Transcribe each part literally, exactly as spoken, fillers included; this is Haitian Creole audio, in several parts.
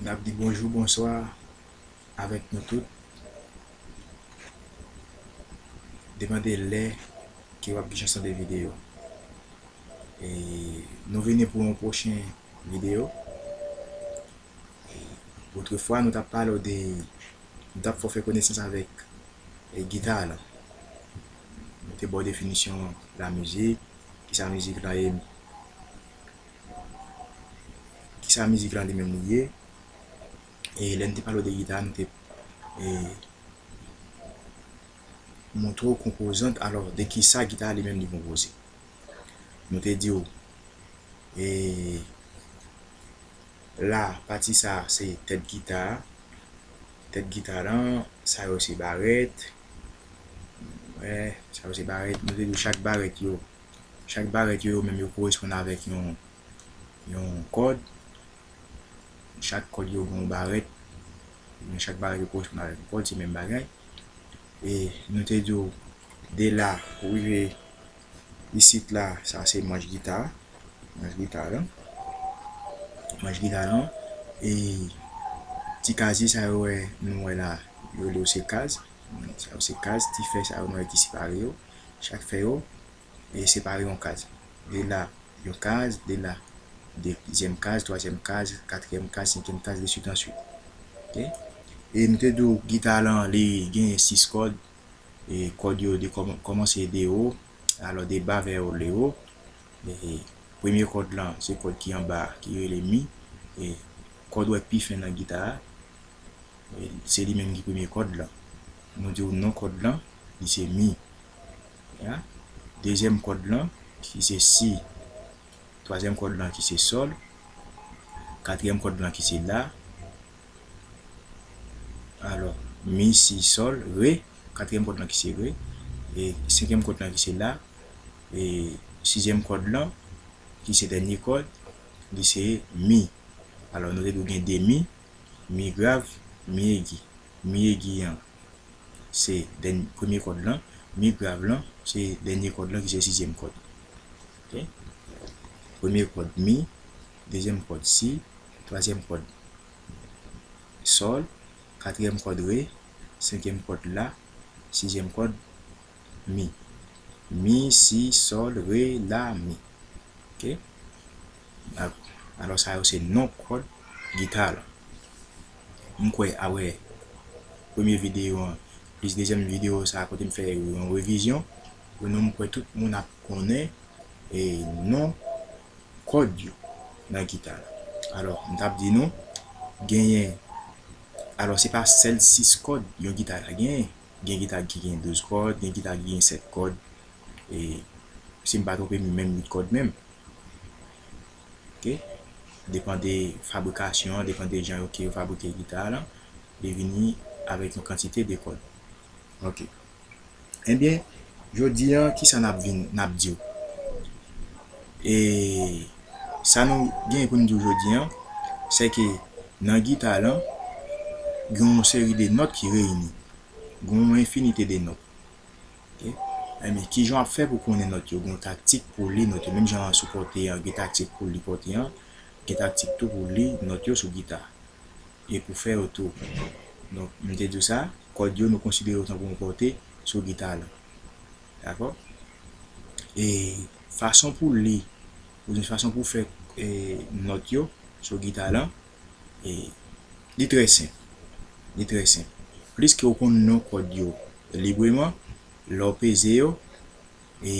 N ap di bonjou, bonswa avèk nou tout. Depann de lè ke w ap gen chans tande videyo. E nou vini pou yon pwochen videyo. Otrefwa, nou t ap pale w de, nou t ap fè w fè konesans avèk, e, gita lan. Nou te ba w definisyon lamizik, kisa mizik lan ye, kisa mizik lan li menm li ye. E lè n te pale w de gita, nou te, e, montre w konpozant, alò, de kisa gita li menm li konpoze. Nou te di w, e, la, pati sa, se tèt gita a. Tèt gita lan, sa yo se barèt. Wè, sa yo se barèt. Nou te di w chak barèt yo, chak barèt yo, yo menm yo koresponn avèk yon, yon kòd. Chak kòd yo gen yon barèt. Men chak barèt yo koresponn avèk yon kòd, se menm bagay. E nou te di w, de la pou rive isit la, sa se manch gita. Manch gita lan. Manch gita lan. E ti kazye sa yo wè, nou wè la, yo rele yo se kaz. Sa yo se kaz. Ti fè sa yo nou wè ki separe yo. Chak fè yo, e separe yon kaz. De la, yon kaz, de la, dezyèm kaz, twazyèm kaz, katriyèm kaz, senkyèm kaz, de suite en suite. Oke? E m te di w, gita lan, li genyen sis kòd. E kòd yo de kòm-, kòmanse de wo, alò de ba vè le wo. E premye kòd lan, se kòd ki anba a, ki rele mi. E kòd w wè k pi fen nan gita a, e se li menm ki premye kòd lan. Nou di w non kòd lan, li se mi. Ya. Dezyèm kòd lan, ki se si. Twazyèm kòd lan, ki se sòl. Katriyèm kòd lan, ki se la. Alò, mi, si, sòl, re. Katriyèm kòd lan, ki se re. E senkyèm kòd lan, ki se la. E sizyèm kòd lan, ki se dènye kòd, li se mi. Alò, nou te di w gen de mi, mi grav, mi egi. Mi egi an, se dèny-, premye kòd lan. Mi grav lan, se dènye kòd lan, ki se sizyèm kòd. Oke? Premye kòd mi, dezyèm kòd si, twazyèm kòd sòl, katriyèm kòd re, senkyèm kòd la, sizyèm kòd mi. Mi, si, sòl, re, la, mi. Oke? Alò, sa yo se non kòd gita lan. M kwè, apre premye videyo an, plis dezyèm videyo sa a, kote m fè yon revizyon, pou nou, m kwè tout moun ap konnen, e, non kòd yo nan gita la. Alò, m t ap di nou, genyen, alò, se pa sèl sis kòd yon gita ka genyen. Gen gita ki gen douz kòd, gen gita ki gen sèt kòd. E, si m pa twonpe m, menm uit kòd menm. Oke? Depann de fabrikasyon an, depann de jan yo ke yo fabrike gita a lan, li vini avèk yon kantite de kòd. Oke. Ebyen, jodi an, kisa n ap vin, n ap di w? E sa nou gen pou n di w jodi an, se ke nan gita lan, gen yon seri de nòt ki reyini. Gen yon enfinite de nòt. Oke? Ebyen, kijan w ap fè pou konnen nòt yo? Gen yon taktik pou li nòt yo. Menm jan sou pòte an, gen taktik pou li pòte an, gen taktik tou pou li nòt yo sou gita. E pou fè yo tou. Donk, m te di w sa, kòd yo, nou konsidere yo tankou yon pòte sou gita lan. Dakò? E fason pou li, oubyen fason pou fè, e, nòt yo sou gita lan, e, li trè senp. Li trè senp. Pliske w konn non kòd yo libreman, lè w peze yo, e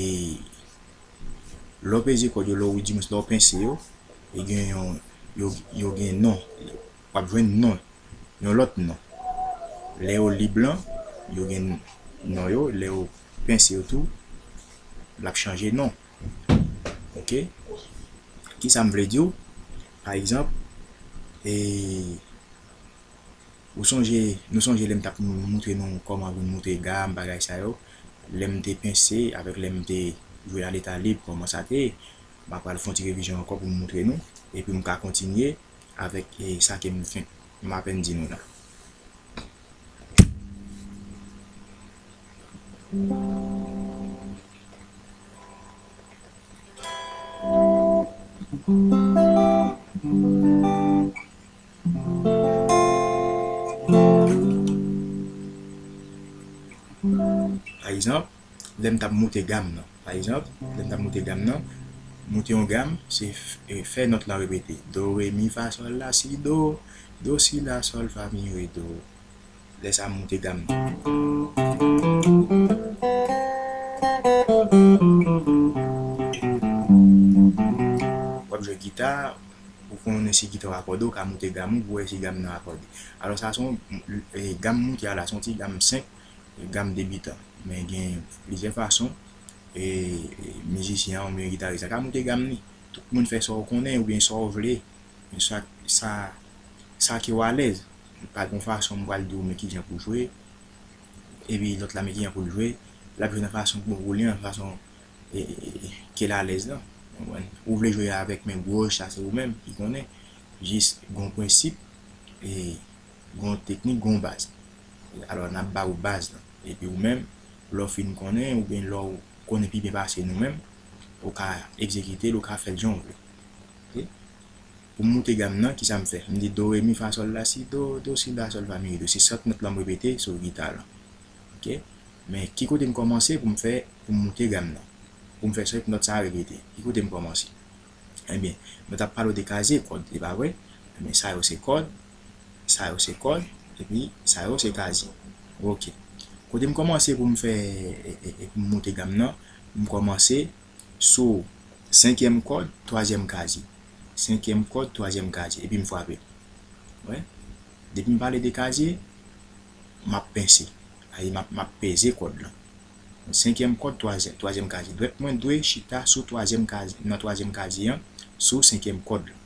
lè w peze kòd yo, lè w, di mwens, lè w pense yo, e gen yon, yo, yo gen non. W ap jwenn non, yon lòt non. Lè yo lib lan, yo gen non yo. Lè yo pense yo tou, l ap chanje non. Oke? Kisa m vle di w? Pa egzanp, e, ou sonje, nou sonje lè m t ap moutre nou kòman pou n moutre gam, bagay sa yo. Lè m te pense avèk lè m te jwe a leta lib, kòman sa te ye. M ap pral fè yon ti revizyon ankò pou m moutre nou. Epi m ka kontinye avèk, e, sa ke m fen, m apèn di nou la. egzanp, lè m t ap moute gam nan. Pa egzanp, lè m t ap moute gam nan, moute yon gam, se f-, e, fè nòt lan repete. Do, re, mi, fa, sòl, la, si, do, do, si, la, sòl, fa, mi, re, do. Lè sa a, m moute gam nan. W ap jwe gita, ou konnen si gita w akòde, ou ka moute gam ou pou wè si gam nan akòde. Alò, sa se yon, e, gam moute a la, se yon ti gam senp, gam debitan. Men gen plizyè fason, e, e, mizisyen an oubyen gitaris la ka moute gam li. Tout moun fè sa w konnen oubyen sa w vle, sa, sa, sa ke w alèz. Pa gen fason m pral di w men kijan pou jwe, epi lòt la men kijan pou l jwe. L ap jwe nan fason k bon pou li an, fason, e, e, e, ke l alèz lan. Konprann? Ou vle jwe avèk men gwoch, sa se ou menm ki konnen. Jis gon prensip, e, gon teknik, gon baz. Alò, n ap ba ou baz lan. Epi ou menm, lè w fin konnen, oubyen lè w konnen pi byen pase nou menm, ou ka egzekite l, ou ka fè l jan w vle. Ok? Pou m moute gam nan, kisa m fè? M di do, re, mi, fa, sòl, la, si, do, do, si, la, sòl, fa, mi, re, do. Se senk nòt lan m repete sou gita lan. Ok? Men ki kote m kòmanse pou m fè, pou m moute gam nan? Pou m fè senk nòt sa a repete. Ki kote m kòmanse? Ebyen, nou t ap pale w de kazye kòd, se pa vre? Ebyen, sa yo se kòd, sa yo se kòd, epi sa yo se kazye. Ok. Kote m kòmanse pou m fè, e, e, e, pou m moute gam nan, m kòmanse sou senkyèm kòd, twazyèm kazye. Senkyèm kòd, twazyèm kazye, epi m frape. Wè. Depi m pale de kazye, m ap pense. Sa vle di m ap, m ap peze kòd lan. Senkyèm kòd, twazyèm, twazyèm kazye. Dwèt mwen dwe chita sou twazyèm kazye, nan twazyèm kazye an, sou senkyèm kòd lan.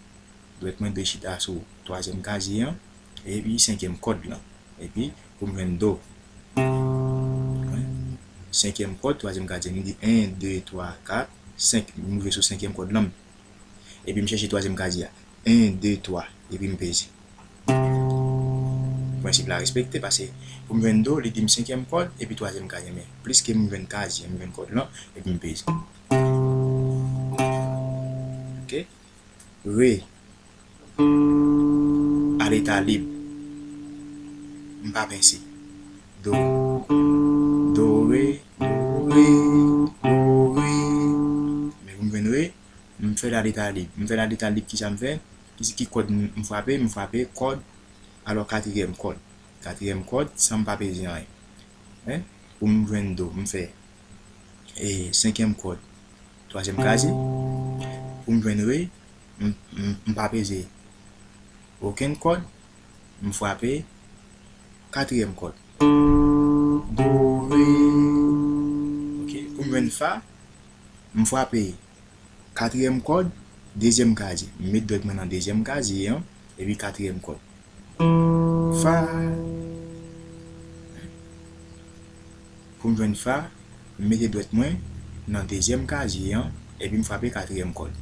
Dwèt mwen dwe chita sou twazyèm kazye an, epi senkyèm kòd lan. Epi, pou m jwenn do. Senkyèm kòd, twazyèm kazye. M di en, de, twa, kat, senk. M rive sou senkyèm kòd lan. Epi m chèche twazyèm kazye a. En, de, twa. Epi m peze. Prensip la respekte, paske pou m jwenn do, li di m senkyèm kòd, epi twazyèm kazye. Men, pliske m jwenn kazye, m jwenn kòd lan, epi m peze. Ok? Re. A leta lib. M pa pense. Do. Do, re. Do, re. Do, re. Men pou m jwenn re, m fè l a leta lib. M fè l a leta lib, kisa m fè? Ki, ki kòd m, m frape? M frape kòd, alò katriyèm kòd. Katriyèm kòd, san m pa peze anyen. Hein? Pou m jwenn do, m fè, e, senkyèm kòd, twazyèm kazye. Pou m jwenn re, m, m, m pa peze okenn kòd, m frape katriyèm kòd. Do, re. Ok, pou m jwenn fa, m frape katriyèm kòd, dezyèm kazye. M met dwèt mwen nan dezyèm kazye an, epi katriyèm kòd. Fa. Pou m jwenn fa, m mete dwèt mwen nan dezyèm kazye an, epi m frape katriyèm kòd.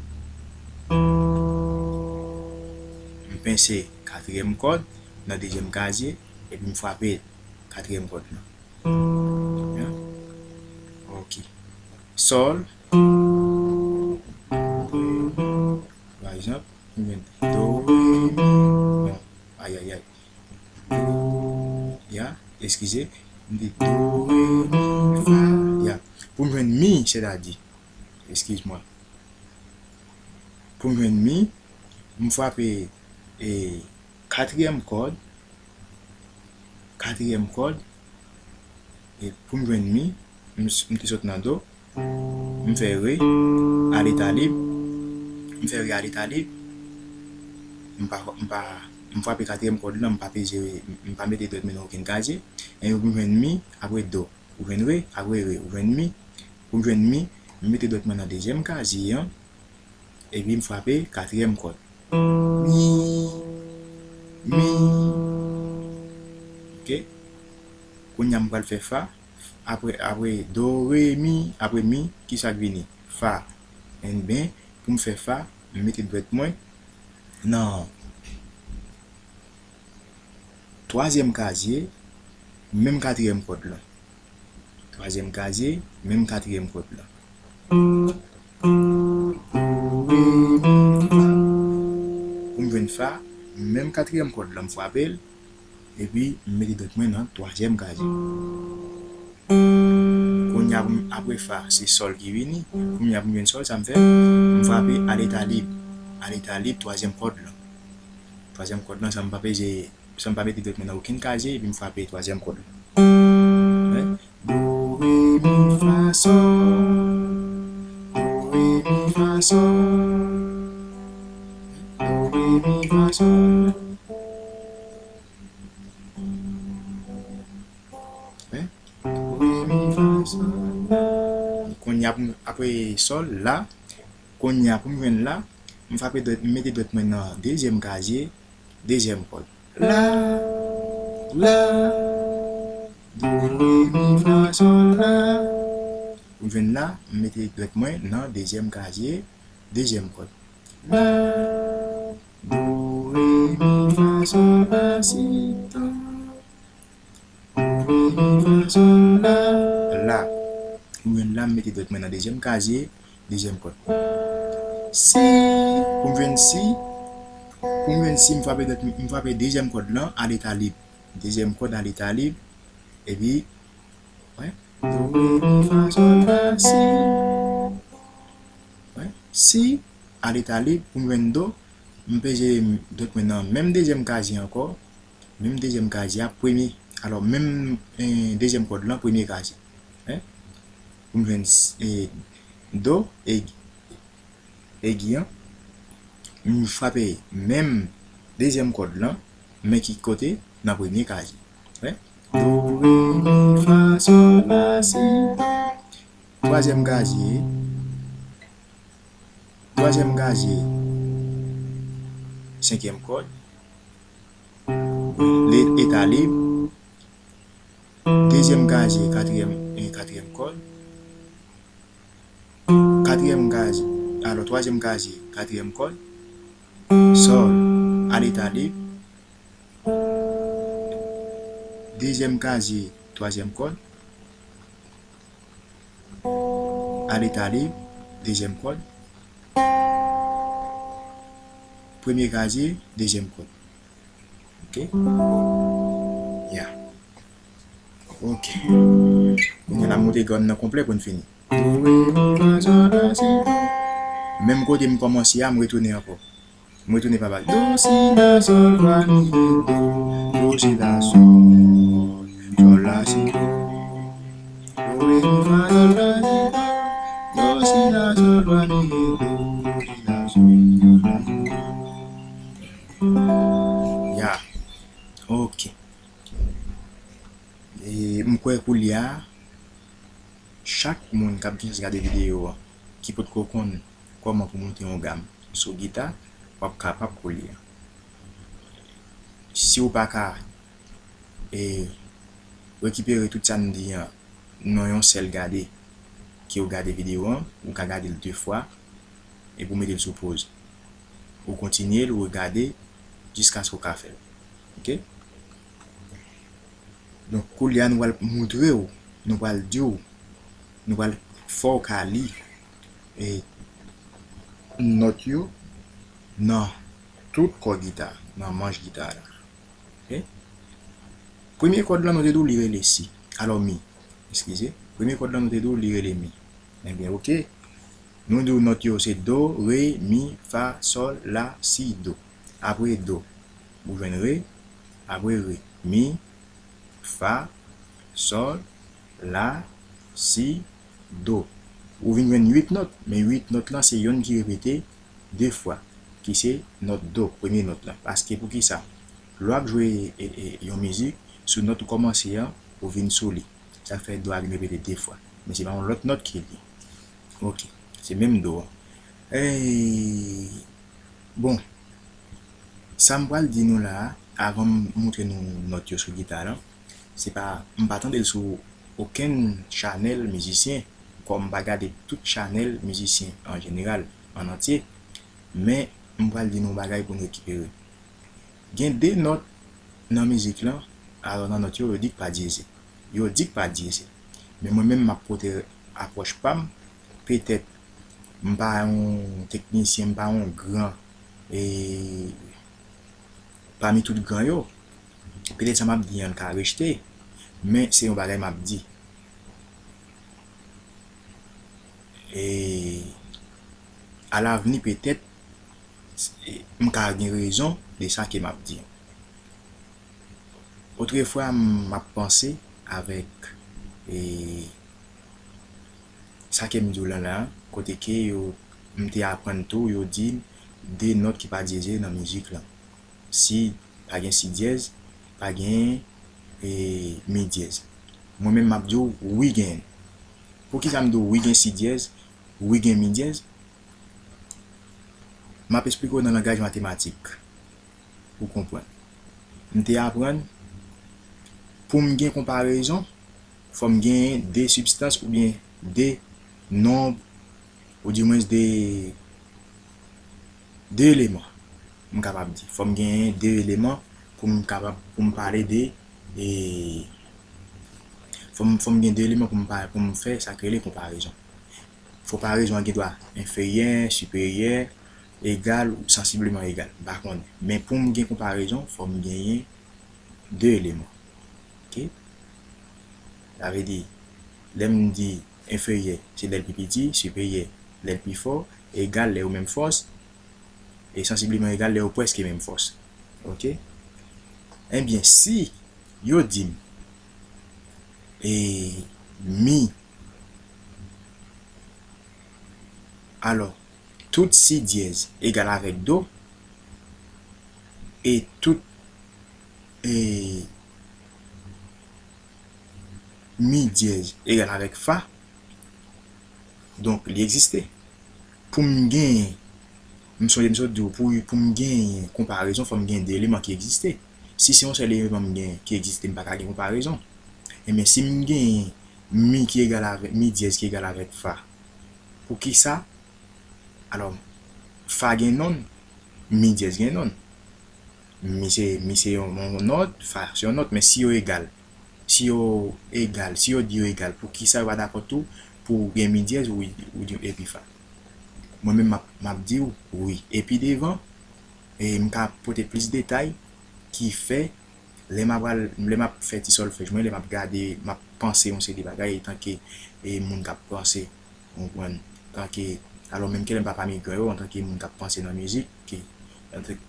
M pense katriyèm kòd nan dezyèm kazye, epi m frape katriyèm kòd lan. Byen. Ok. Sòl. Pa egzanp, m jwenn do, re, mi. Bon, ayayay. Do, ya, eskize. M di do, re, mi, fa, ya. Pou m jwenn mi, sètadi, eskiz mwen. Pou m jwenn mi, m frape, e, katriyèm kòd, katriyèm kòd, e pou m jwenn mi, m, m te sot nan do, m fè re, a leta lib, m fè re a leta lib, m pa, m pa, m frape katriyèm kòd lan, m pa peze, m pa mete dwèt mwen nan okenn kazye, e pou m jwenn mi, apre do, ou jwenn re, apre re, ou jwenn mi, pou m jwenn mi, m mete dwèt mwen nan dezyèm kazye an, epi m frape katriyèm kòd. Mi, mi. Ok. Kounye a m pral fè fa. Apre, apre do, re, mi, apre mi, kisa k vini? Fa. Enben, pou m fè fa, m mete dwèt mwen nan twazyèm kazye, menm katriyèm kòd lan. Twazyèm kazye, menm katriyèm kòd lan. Do, re, mi, fa. Pou m jwenn fa, menm katriyèm kòd lan, m frape l, epi m mete dwèt mwen nan twazyèm kazye. Kounye a pou m, apre fa, se sòl ki vini. Kounye a pou m jwenn sòl, sa m fè? M frape a leta lib. A leta lib, twazyèm kòd lan. Twazyèm kòd lan, san m pa peze, san m pa mete dwèt mwen nan okenn kazye, epi m frape twazyèm kòd lan. Wè? Do, re, mi, fa, sòl. Do, re, mi, fa, sòl. Do, re, mi, fa, sòl. Wè? Do, re, mi, fa, sòl, la. Kounye a pou m, apre sòl, la. Kounye a pou m jwenn la, m frape dwèt, m mete dwèt mwen nan dezyèm kazye, dezyèm kòd. La, la, do, re, mi, fa, sòl, la. Pou m jwenn la, m mete dwèt mwen nan dezyèm kazye, dezyèm kòd. La, do, re, mi, fa, sòl, la, si, do. Do, re, mi, fa, sòl, la. La. Pou m jwenn la, m mete dwèt mwen nan dezyèm kazye, dezyèm kòd. Si, pou m jwenn si, pou m jwenn si, m frape dwèt, m frape dezyèm kòd lan a leta lib. Dezyèm kòd a leta lib. Epi, wè. Do, re, mi, fa, sòl, la, si. Wè. Si, a leta lib, pou m jwenn do, m peze dwèt mwen nan menm dezyèm kazye ankò, menm dezyèm kazye a, premye, alò, menm, eh, dezyèm kòd lan, premye kazye. Hein? Pou m jwenn, eh, do, egi, egi an, m frape menm dezyèm kòd lan, men ki kote? Nan premye kazye. Hein? Do, re, mi, fa, sòl, la, si, do. Twazyèm kazye. Twazyèm kazye. Senkyèm kòd. Le, eta lib. Dezyèm kazye, katriyèm, e, katriyèm kòd. Katriyèm kazye, alò, twazyèm kazye, katriyèm kòd. Sòl, a leta lib. Dezyèm kazye, twazyèm kòd. A leta lib, dezyèm kòd. Premye kazye, dezyèm kòd. Ok? Ya. Ok. Kounye a n ap monte gòm nan konplè pou n fini. Do, re, mi, fa, sòl, la, si, do. Menm kote m kòmanse a, m retounen ankò. M retounen pa bal. Do, si, la, sòl, fa, mi, re, do. Do, si, la, sòl. Sòl, la, si, do. Do, re, mi, fa, sòl, la, si, do. Do, si, la, sòl, fa, mi, re, do. Do, si, la, sòl, sòl, la, si, do. Ya. Ok. E, m kwè koulye a, chak moun k ap gen chans gade videyo a, ki potko konn kòman pou monte yon gam sou gita, w ap kapab koulye a. Si w pa ka, e, rekipere tout sa n di an nan yon sèl gade, ke w gade videyo an, ou ka gade l de fwa, epi w mete l sou poz. Ou kontinye l, ou regade, jiskaske w ka fè l. Ok? Donk, koulye a, nou pral montre w, nou pral di w, nou pral fè w ka li, e, nòt yo nan tout kò gita, nan manch gita la. Ok? Premye kòd lan, nou te di w li rele si. Alò, mi. Eskize. Premye kòd lan, nou te di w li rele mi. Ebyen, ok. Nou di w nòt yo se do, re, mi, fa, sòl, la, si, do. Apre do, ou jwenn re. Apre re, mi, fa, sòl, la, si, do. Ou vin jwenn uit nòt, men uit nòt lan se yonn ki repete de fwa, ki se nòt do, premye nòt lan. Paske poukisa? Lè w ap jwe, e, e, yon mizik, sou nòt ou kòmanse an, ou vin sou li. Sa fè do a vin repete de fwa. Men se pa yon lòt nòt ki li. Ok. Se menm do an. E, bon. Sa m pral di nou la a, avan m montre nou nòt yo sou gita lan, se pa, m pa tande l sou okenn chanèl mizisyen, kòm m pa gade tout chanèl mizisyen an jeneral, an antye, men m pral di nou yon bagay pou n rekipere. Gen de nòt nan mizik lan, alò nan nòt yo, yo di k pa dyeze. Yo di k pa dyeze. Men mwen menm, m ap pote apwòch pa m. Petèt, m pa yon teknisyen, m pa yon gran, e, pami tout gran yo. Petèt sa m ap di an ka rejte, men se yon bagay m ap di. E alavni, petèt, m ka gen rezon de sa ke m ap di. Otrefwa, m ap panse avèk, e, sa ke m di w lan la, kote ke yo, m te aprann tou, yo di de nòt ki pa dyeze nan mizik lan. Si, pa gen si dyèz, pa gen, e, mi dyèz. Mwen menm, m ap di w, wi, genyen. Poukisa m di w wi, gen si dyèz, wi, gen mi dyèz? M ap esplike w nan langaj matematik pou w konprann. M te aprann, pou m gen konparezon, fò m genyen de sibstans oubyen de nonb, oudimwens de, de eleman, m kapab di. Fò m genyen de eleman pou m kapab, pou m pale de, e, fò m, fò m gen de eleman pou m pa, pou m fè sa k rele konparezon. Konparezon an gen dwa enferyè, siperyè, egal ou sansibleman egal. M pa konnen. Men pou m gen konparezon, fò m genyen de eleman. Oke? Sa vle di, lè m di enferyè, se lè l pi piti, siperyè, lè l pi fò, egal, lè yo menm fòs, e sansibleman egal, lè yo prèske menm fòs. Oke? Ebyen, si yo di m, e, mi, alò, tout si dyèz egal avèk do, e tout, e, mi dyèz egal avèk fa, donk, li egziste. Pou m genyen, m sonje m sot di w, pou, pou m genyen konparezon, fò m gen de eleman ki egziste. Si se yon sèl eleman m genyen ki egziste, m pa ka gen konparezon. Ebyen, si m genyen mi ki egal avèk, mi dyèz ki egal avèk fa, poukisa? Alò, fa gen nonm, mi dyèz gen nonm. Mi se, mi se yon, yon nòt, fa se yon nòt, men si yo egal, si yo egal, si yo di yo egal, poukisa yo pa dakò tou pou gen mi dyèz ou, ou di epi fa? Mwen menm, m ap, m ap di w wi. Epi devan, e, m ka pote plis detay ki fè, lè m ap al, lè m ap fè ti sòlfèj mwen, lè m ap gade, m ap panse yon seri de bagay, etanke, e, moun k ap panse, ou konprann, tanke, alò, menm ke lè m pa pami gran yo, antanke moun k ap panse nan mizik, ke,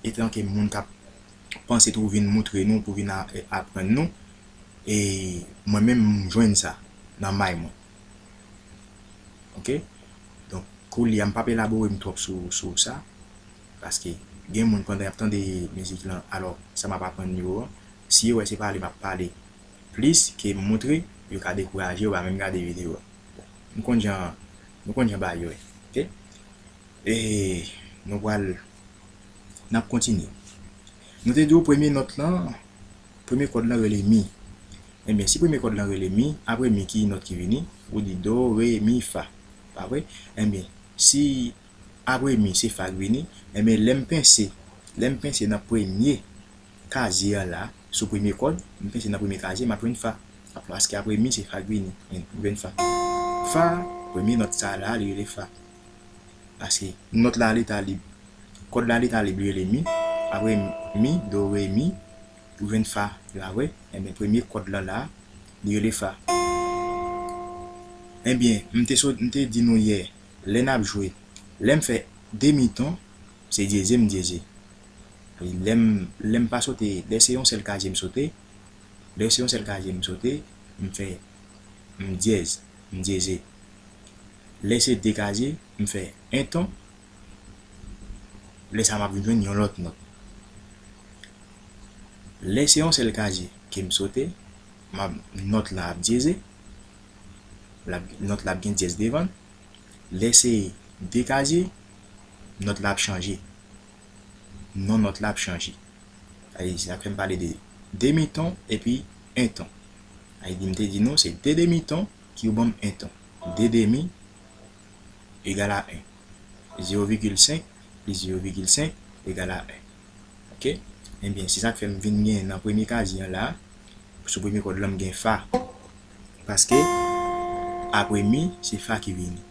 etanke moun k ap panse tou vin moutre nou, pou vin a, e, aprann nou, e mwen menm, m jwenn sa nan may mwen. Oke? Donk, koulye a, m p ap elabore m twòp sou, sou sa, paske gen moun pandan y ap tande mizik lan, alò, sa m ap aprann yo an, si yo wè se pale m ap pale plis ke m moutre, yo ka dekouraje, yo pa menm gade videyo a. Nou konn jan, nou konn jan bagay yo ye. Oke? E nou pral, n ap kontinye. Nou te di w premye nòt lan, premye kòd lan rele mi. Ebyen, si premye kòd lan rele mi, apre mi, ki nòt ki vini? Ou di do, re, mi, fa. Pa vre? Ebyen, si apre mi, se fa k vini, ebyen, lè m pense, lè m pense nan premye kazye an la, sou premye kòd, m pense nan premye kazye, m ap jwenn fa. Paske apre mi, se fa k vini. M jwenn fa. Fa, premye nòt sa la, li rele fa. Paske nòt la, li ta lib. Kòd la, li ta lib, li rele mi. Apre mi, do, re, mi, ou jwenn fa. Ou pa vre? Ebyen, premye kòd lan la, li rele fa. Ebyen, m te sot, m te di nou yè, lè n ap jwe, lè m fè demi ton, se dyeze m dyeze. Lè m, lè m pa sote, lè se yon sèl kazye m sote, lè se yon sèl kazye m sote, m fè, m dyèz, m dyeze. Lè se de kazye, m fè en ton, lè sa a m ap vin jwenn yon lòt nòt. Lè se yon sèl kazye ke m sote, m ap, nòt la ap dyeze, l ap, nòt la ap gen dyèz devan l. Lè se de kazye, nòt la ap chanje. Non nòt la ap chanje. Sa vle di, sa fè m pale de demi ton epi en ton. Sa vle di, m te di nou, se de demi ton ki pou ban m en ton. De demi egal a en. Zewo vigil senk plis zewo vigil senk egal a en. Oke? Ebyen, se sa k fè m vin gen nan premye kazye an la, sou premye kòd lan, m gen fa. Paske, apre mi, se fa ki vini.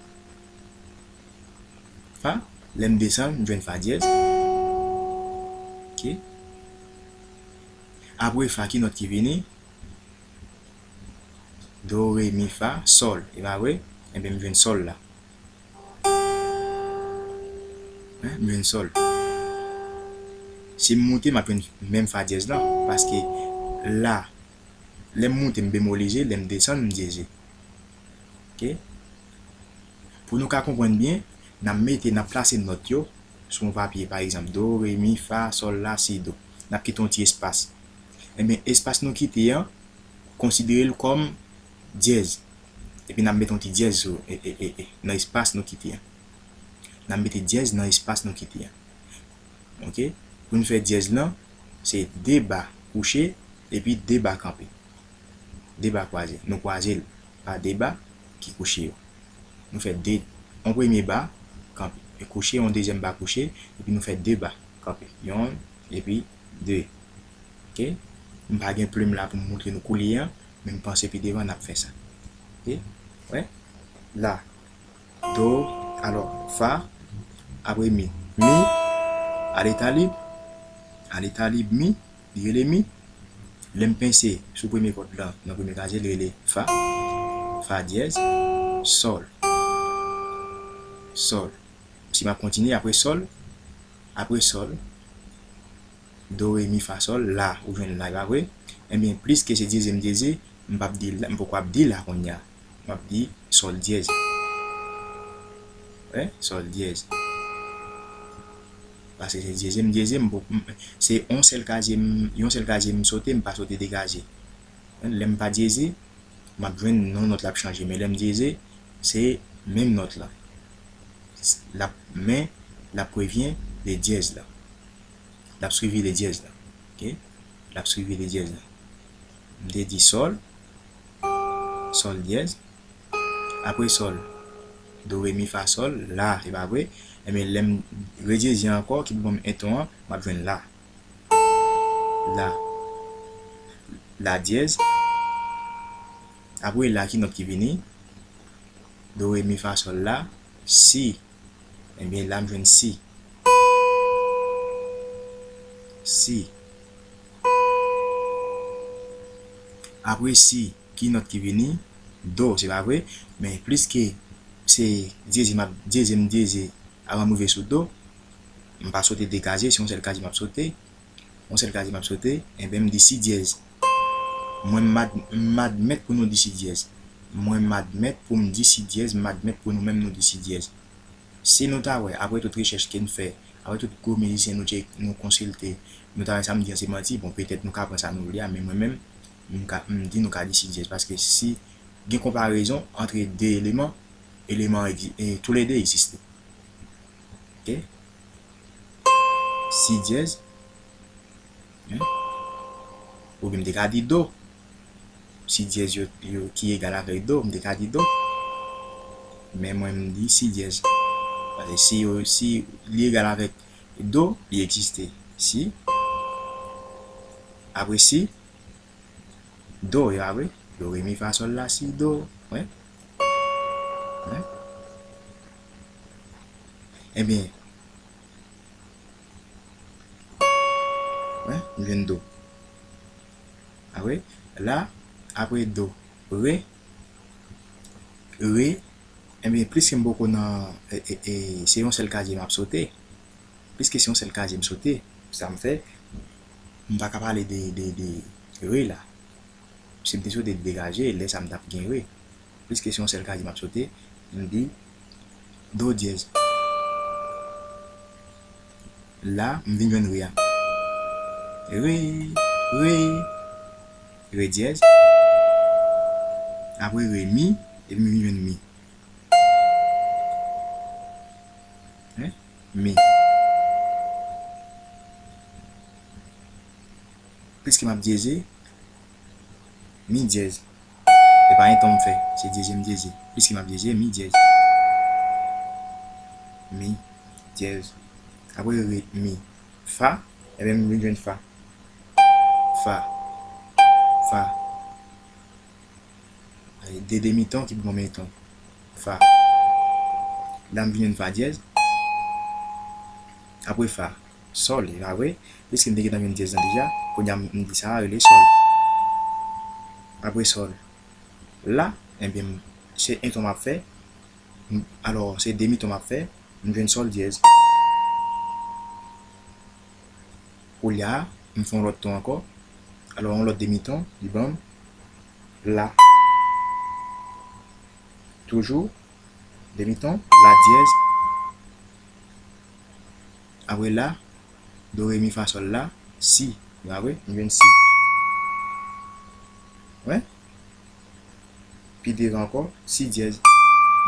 Fa, lè m desann, m jwenn fa dyèz. Oke? Apre fa, ki nòt ki vini? Do, re, mi, fa, sòl. E pa vre? Ebyen, m jwenn sòl la. Hein, m jwenn sòl. Si m moute, m ap jwenn menm fa dyèz lan, paske la, lè m moute, m bemolize, lè m desann, m dyeze. Ok? Pou nou ka konprann byen, n ap mete, n ap plase nòt yo sou yon papye, pa egzanp, do, re, mi, fa, sòl, la, si, do. N ap kite yon ti espas. Ebyen, espas nou kite an, konsidere l kòm dyèz. Epi n ap mete yon ti dyèz sou, e, e, e, e, nan espas nou kite an. N ap mete dyèz nan espas nou kite an. Ok? Pou n fè dyèz lan, se de ba kouche epi de ba kanpe. De ba kwaze. Nou kwaze l pa de ba ki kouche yo. Nou fè de, yon premye ba kanpe, e kouche, yon dezyèm ba kouche, epi nou fè de ba kanpe. Yonn, epi de. Ok? M pa gen plim la pou m montre nou koulye an, men m panse pi devan n ap fè sa. Ok? Wè? La. Do, alò, fa, apre mi. Mi, a leta lib, a leta lib, mi, li rele mi. Lè m pense sou premye kòd lan, nan premye kaze, li rele fa, fa dyèz, sòl, sòl. Si m ap kontinye, apre sòl, apre sòl, do, re, mi, fa, sòl, la, ou jwenn la, e pa vre? Ebyen, pliske se dyeze m dyeze, m p ap di la, m poko ap di la kounye a. M ap di sòl dyèz. Wè, sòl dyèz. Paske se dyeze m dyeze, m poko, m, se yon sèl kaze m, yon sèl kaze m sote, m pa sote de kaze. Lè m pa dyeze, m ap jwenn non nòt la ap chanje. Men lè m dyeze, se menm nòt la. L ap, men l ap prevyen de dyèz la. L ap swivi de dyèz la. Ok? L ap swivi de dyèz la. M te di sòl, sòl dyèz, apre sòl, do, re, mi, fa, sòl, la, e pa vre? Ebyen, lè m redyeze ankò, ki pou ban m en ton an, m ap jwenn la. La. La dyèz. Apre la, ki nòt ki vini? Do, re, mi, fa, sòl, la. Si. Ebyen, la, m jwenn si. Si. Apre si, ki nòt ki vini? Do, se pa vre? Men pliske se dyeze m ap, dyeze m dyeze avan m rive sou do, m pa sote de kaze, se yon sèl kaze m ap sote. Yon sèl kaze m ap sote, enben, m di si dyèz. Mwen, m ad-, m admèt pou nou di si dyèz. Mwen, m admèt pou m di si dyèz, m admèt pou nou menm nou di si dyèz. Si nou ta wè, apre tout rechèch ke n fè, apre tout gwo mizisyen nou tcheke, nou konsilte, nou ta wè sa m di an se manti, bon, petèt nou ka pran sa nou vle a, men mwen menm, m ka, m di nou ka di si dyèz, paske si gen konparezon antre de eleman, eleman egzi-, e, toulede egziste. Ok? Si dyèz, Hein? Oubyen m te ka di do. Si dyèz yo, yo ki egal avèk do, m te ka di do. Men mwen, m di si dyèz. Paske si yo, si li egal avèk do, li egziste. Si. Apre si, do, e pa vre? Do, re, mi, fa, sòl, la, si, do. Wè. Wè. Ebyen, Wè, m jwenn do. A wi, la, apre do, re, re, ebyen, pliske m poko nan, e, e, e, se yon sèl kaze m ap sote. Pliske se yon sèl kaze m sote, sa m fè, m pa ka pale de, de, de re la. Si m te sote degaje, lè sa m t ap gen re. Pliske se yon sèl kaze m ap sote, m di do dyèz. La, m vin jwenn re a. Re, re, re dyèz. Apre re, mi, epi m vin jwenn mi. Hein? Mi. Pliske m ap dyeze, mi dyèz. E pa yon ton m fè, se dyeze m dyeze. Pliske m ap dyeze, mi dyèz. Mi dyèz. Apre re, mi. Fa, ebyen m vin jwenn fa. Fa. Fa. De demi ton ki pou ban m yon ton. Fa. La m vin jwenn fa dyèz. Apre fa. Sòl, e pa vre? Piske m te gentan jwenn dyèz lan deja, kounye a m di sa a rele sòl. Apre sòl. La, ebyen, m, se yon ton m ap fè. M, alò, se demi ton m ap fè. M jwenn sòl dyèz. Koulye a, m fè yon lòt ton ankò. Alò, yon lòt demi ton, li ban m la. Toujou, demi ton, la dyèz. Apre la, do, re, mi, fa, sòl, la, si. Li pa vre? M jwenn si. Wè? Pi devan ankò, si dyèz,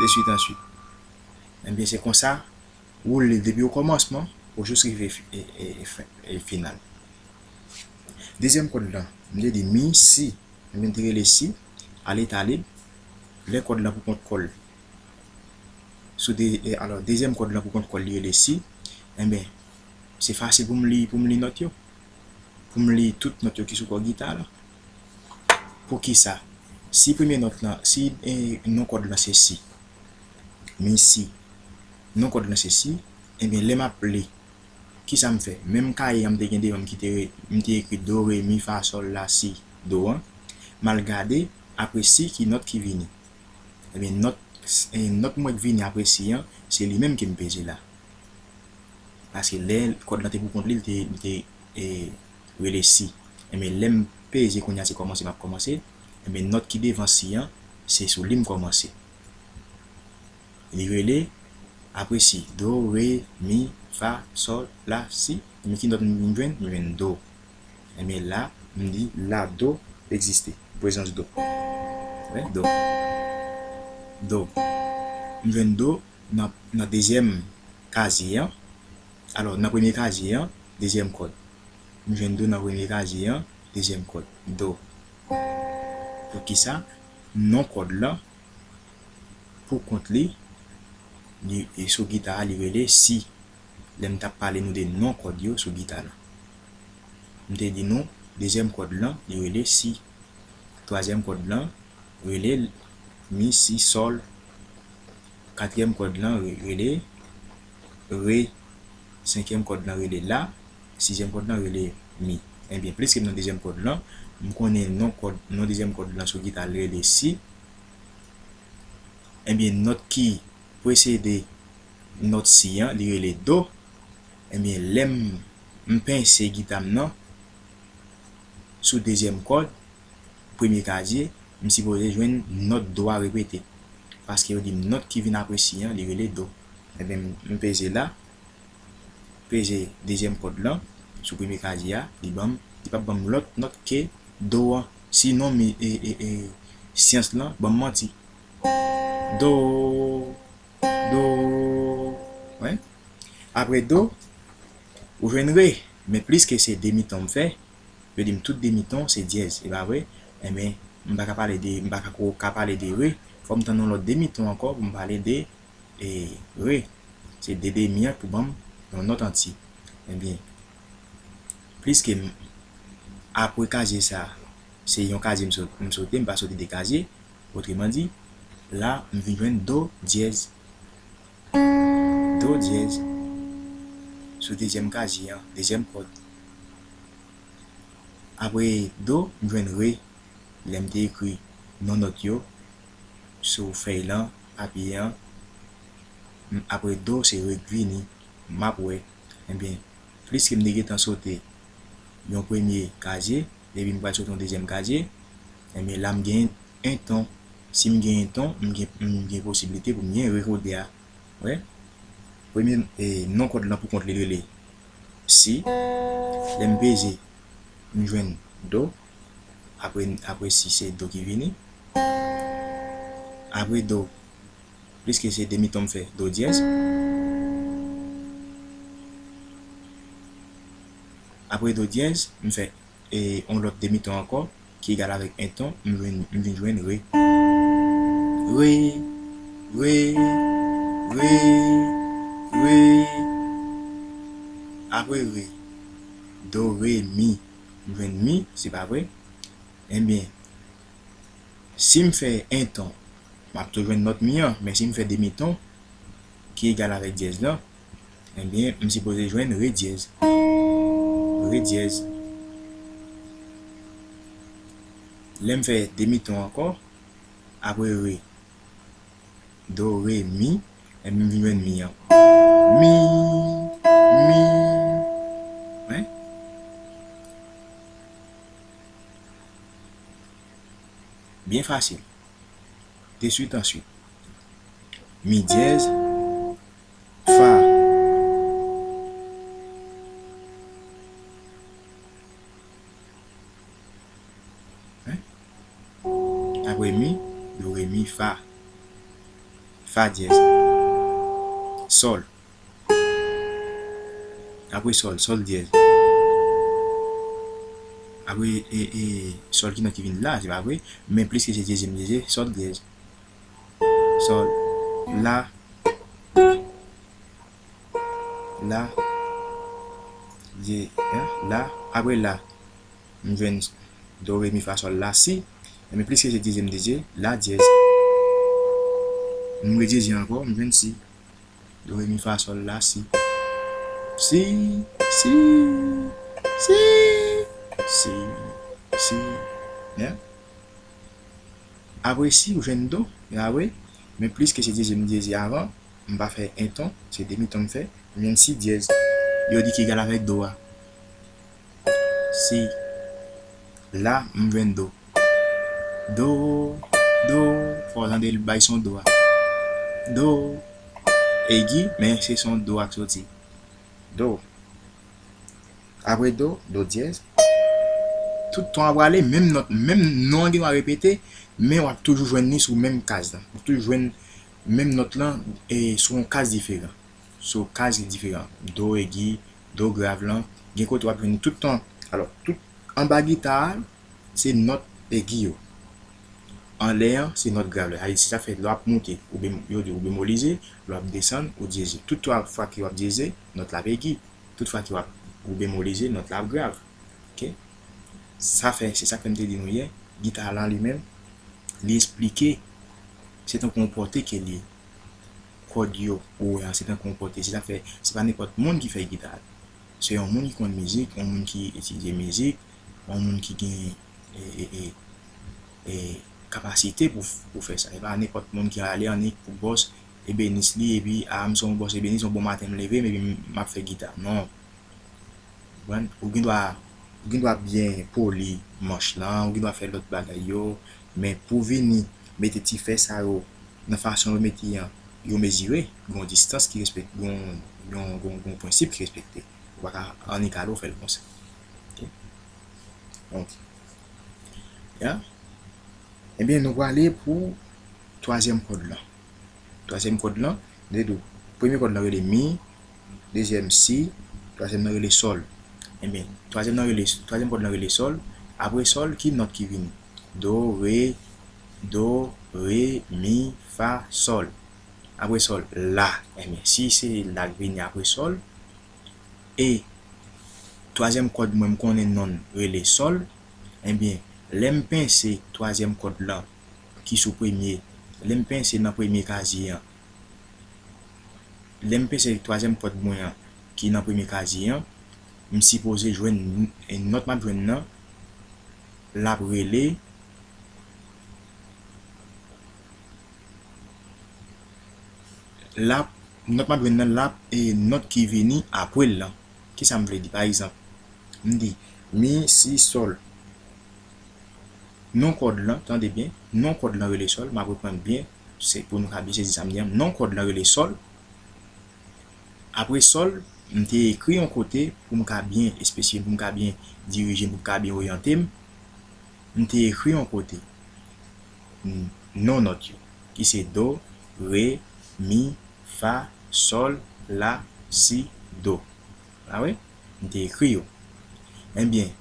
de swit answit. Ebyen, se konsa, woule depi okòmansman pou jis rive fi-, e, e, e fen, e final. Dezyèm kòd lan, m te di mi, si, ebyen, m te rele si, a leta lib, lè kòd lan pou kont kò l, sou de, e, alò, dezyèm kòd lan pou kont kò l, li rele si, enben, se fasil pou m li, pou m li nòt yo. Pou m li tout nòt yo ki sou kò gita la. Poukisa? Si premye nòt lan, si, e, non kòd lan se si, mi si, non kòd lan se si, enben, lè m ap li, kisa m fè? Menm kaye an m te gen devan m ki te, m te ekri do, re, mi, fa, sòl, la, si, do an, m al gade apre si ki nòt ki vini. Ebyen, nòt, e, nòt m wè k vini apre si an, se li menm ke m peze la. Paske lè kòd lan te pou kont li, li te, li te, e, rele si. Ebyen, lè m peze kounye a, se kòmanse m ap kòmanse. Ebyen, nòt ki devan si an, se sou li m kòmanse. Li rele, apre si, do, re, mi, fa, sòl, la, si. Ebyen, ki nòt m jwenn? M jwenn do. Ebyen, la, m di, la, do egziste. Prezans do. Wè, do. Do. M jwenn do nan, nan dezyèm kazye an. Alò, nan premye kazye an, dezyèm kòd. M jwenn do nan premye kazye an, dezyèm kòd. Do. Poukisa? Non kòd lan, pou kont li, li, e sou gita a, li rele si. Lè m t ap pale nou de non kòd yo sou gita lan. M te di nou, dezyèm kòd lan, li rele si. Twazyèm kòd lan, rele mi, si, sòl. Katriyèm kòd lan, re-, rele re. Senkyèm kòd lan, rele la. Sizyèm kòd lan, rele mi. Ebyen, pliske m nan dezyèm kòd lan, m konnen non kòd, non dezyèm kòd lan sou gita l rele si. Ebyen, nòt ki presede nòt si an, li rele do. Ebyen, lè m, m pense gita m nan sou dezyèm kòd, premye kazye, m sipoze jwenn nòt do a repete. Paske yo di m nòt ki vin apre si an, li rele do. Ebyen, m, m peze la, peze dezyèm kòd lan sou premye kazye a, li ban m, li p ap ban m lòt nòt ke do an. Sinon, mi, e, e, e, syans lan ban m manti. Do, do, wè. Apre do, ou jwenn re. Men pliske se demi ton m fè, yo di m tout demi ton se dyèz, e pa vre? Enben, m pa ka pale de, m pa ka ko ka pale de re. Fò m tann yon lòt demi ton ankò pou m pale de, e, re. Se de demi an pou ban m yon nòt antye. Ebyen, pliske m, apre kazye sa, se yon kazye m so-, m sote, m pa sote de kazye. Otreman di, la, m vin jwenn do dyèz. Do dyèz. Sou dezyèm kazye an, dezyèm kòd. Apre do, m jwenn re. Lè m te ekri non nòt yo sou fèy lan, papye an, m, apre do, se re k vini, m ap wè. Ebyen, pliske m te gentan sote yon premye kazye, epi m pral sote yon dezyèm kazye, ebyen, la m gen en ton. Si m gen en ton, m gen, m gen posiblite pou m gen re kote a. Wè. Premye, e, non kòd lan pou kont li rele si. Lè m peze, m jwenn do. Apre, apre si, se do ki vini. Apre do, pliske se demi ton m fè, do dyèz. Apre do dyèz, m fè, e, yon lòt demi ton ankò, ki egal avèk en ton, m jwenn, m vin jwenn re. Re, re, re, re. Apre re, do, re, mi. M jwenn mi, se pa vre? Ebyen, si m fè en ton, m ap tou jwenn nòt mi an, men si m fè demi ton, ki egal avèk dyèz lan, ebyen, m sipoze jwenn re dyèz. Re dyèz. Lè m fè demi ton ankò, apre re, do, re, mi, ebyen, m vin jwenn mi an. Mi, mi, wi. Byen fasil. De swit an swit. Mi dyèz, fa. Hein? Apre mi, do, re, mi, fa. Fa dyèz. Sòl. Apre sòl, sòl dyèz. Apre, e, e, sòl ki nòt ki vin la, se pa vre? Men plis ke se dyezyèm dyèz, sòl dyèz. Sòl, la, la, dye, hein, la, apre la, m jwenn do, re, mi, fa, sòl, la, si. Men plis ke se dyezyèm dyèz, la dyèz. M redyezi ankò, m jwenn si. Do, re, mi, fa, sòl, la, si. Si, si, si, si, si. Byen. Apre si, ou jwenn do, ya vre. Men plis ke se dyezyèm dyèz avan, m pa fè en ton, se demi ton m fè. M jwenn si dyèz. Yo di ki egal avèk do a. Si. La, m jwenn do. Do, do, fò w tande l bay son do a. Do. Egi, men se son do a k soti. Do. Apre do, do dyèz. Tout ton ap prale, menm nòt, menm non an gen dwa repete, men w ap toujou jwenn li sou menm kaz lan. W ap toujou jwenn menm nòt lan e sou yon kaz diferan. Sou kaz ki diferan. Do egi, do grav lan, gen kote w ap jwenn li tout ton. Alò, tout anba gita a, se nòt egi yo. Anlè an, se nòt grav la. Sa vle di, se sa k fè lè w ap moute, ou bem-, yo di ou bemolize, lè w ap desann, ou dyeze. Tout twa fwa ke w ap dyeze, nòt la ap egi. Tout fwa ke w ap, ou bemolize, nòt la ap grav. Oke? Sa fè, se sa k fè m te di nou yè, gita la li menm, li esplike, se tankou yon pòte ke li ye. Kòd yo, ou wè a, se tankou yon pòte. Se sa k fè, se pa nenpòt moun ki fè gita. Se yon moun ki konn mizik, yon moun ki etidye mizik, yon moun ki gen, e, e, e, e, kapasite pou, pou fè sa. E pa nenpòt moun ki ale annik pou bòs, ebenis li, epi, a, m se yon bòs ebenis, yon bon maten m leve m, epi m, m ap fè gita. Non. Konprann? Ou gen dwa, ou gen dwa byen poli manch lan, ou gen dwa fè lòt bagay yo, men pou vini mete ti fè sa yo nan fason yo mete an, yo mezire, gen yon distans ki respekte, gen yon, gen yon, gen yon, gen yon prensip ki respekte. Ou pa ka annik ale w fè l konsa. Oke? Donk, ya. Ebyen, nou prale pou twazyèm kòd lan. Twazyèm kòd lan, m te di w, premye kòd lan rele mi, dezyèm si, twazyèm lan rele sòl. Ebyen, twazyèm lan rele, twazyèm kòd lan rele sòl. Apre sòl, ki nòt ki vini? Do, re, do, re, mi, fa, sòl. Apre sòl, la. Ebyen, si se la k vini apre sòl, e twazyèm kòd mwen, m konnen non l rele sòl, ebyen, lè m pense twazyèm kòd lan ki sou premye, lè m pense nan premye kazye an, lè m pense twazyèm kòd mwen an ki nan premye kazye an, m sipoze jwenn n-, nòt m ap jwenn nan, l ap rele, l ap, nòt m ap jwenn nan, l ap, e, nòt ki vini apre l lan. Kisa m vle di? Pa egzanp, m di, mi, si, sòl. Non kòd lan, tande byen, non kòd lan rele sòl, m ap reprann byen, se pou nou ka byen sezi sa m di an. Non kòd lan rele sòl. Apre sòl, m te ekri yon kote pou m ka byen espesifye, pou m ka byen dirije m, pou m ka byen oryante m. M te ekri yon kote n-, non nòt yo, ki se do, re, mi, fa, sòl, la, si, do. A wi, m te ekri yo. Ebyen,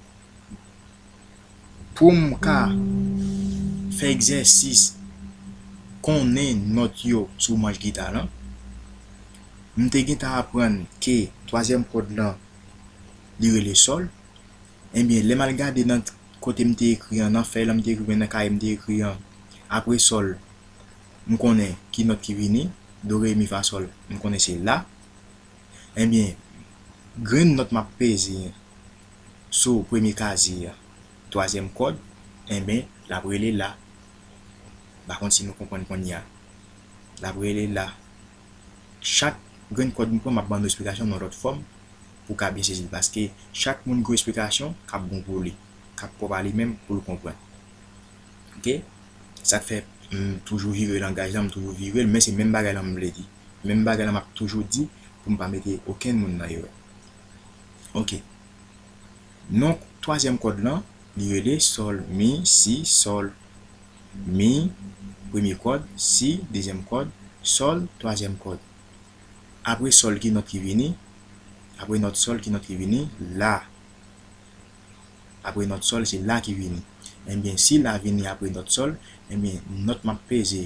pou m ka fè egzèsis konnen nòt yo sou manch gita lan, m te gentan aprann ke twazyèm kòd lan, li rele sòl. Ebyen, lè m al gade nan kote m te ekri an, nan fèy lan m te ekri, nan kaye m te ekri an, apre sòl, m konnen ki nòt ki vini, do, re, mi, fa, sòl, m konnen se la. Ebyen, grenn nòt m ap peze sou premye kazye a, twazyèm kòd, enben, l ap rele la. M pa konn si nou konprann kounye a. L ap rele la. Chak grenn kòd m pran, m ap ban nou esplikasyon nan lòt fòm pou w ka byen sezi l. Paske chak moun gen yon esplikasyon k ap bon pou li, k ap pwòp a li menm pou l konprann. Oke? Sa k fè m toujou vire langaj la, m toujou vire l, men se menm bagay la m vle di. Menm bagay la m ap toujou di pou m pa mete okenn moun nan erè. Ok. Non twazyèm kòd lan, li rele sòl, mi, si, sòl. Mi, premye kòd, si, dezyèm kòd, sòl, twazyèm kòd. Apre sòl, ki nòt ki vini? Apre nòt sòl, ki nòt ki vini? La. Apre nòt sòl, se la ki vini. Ebyen, si la vini apre nòt sòl, ebyen, nòt m ap peze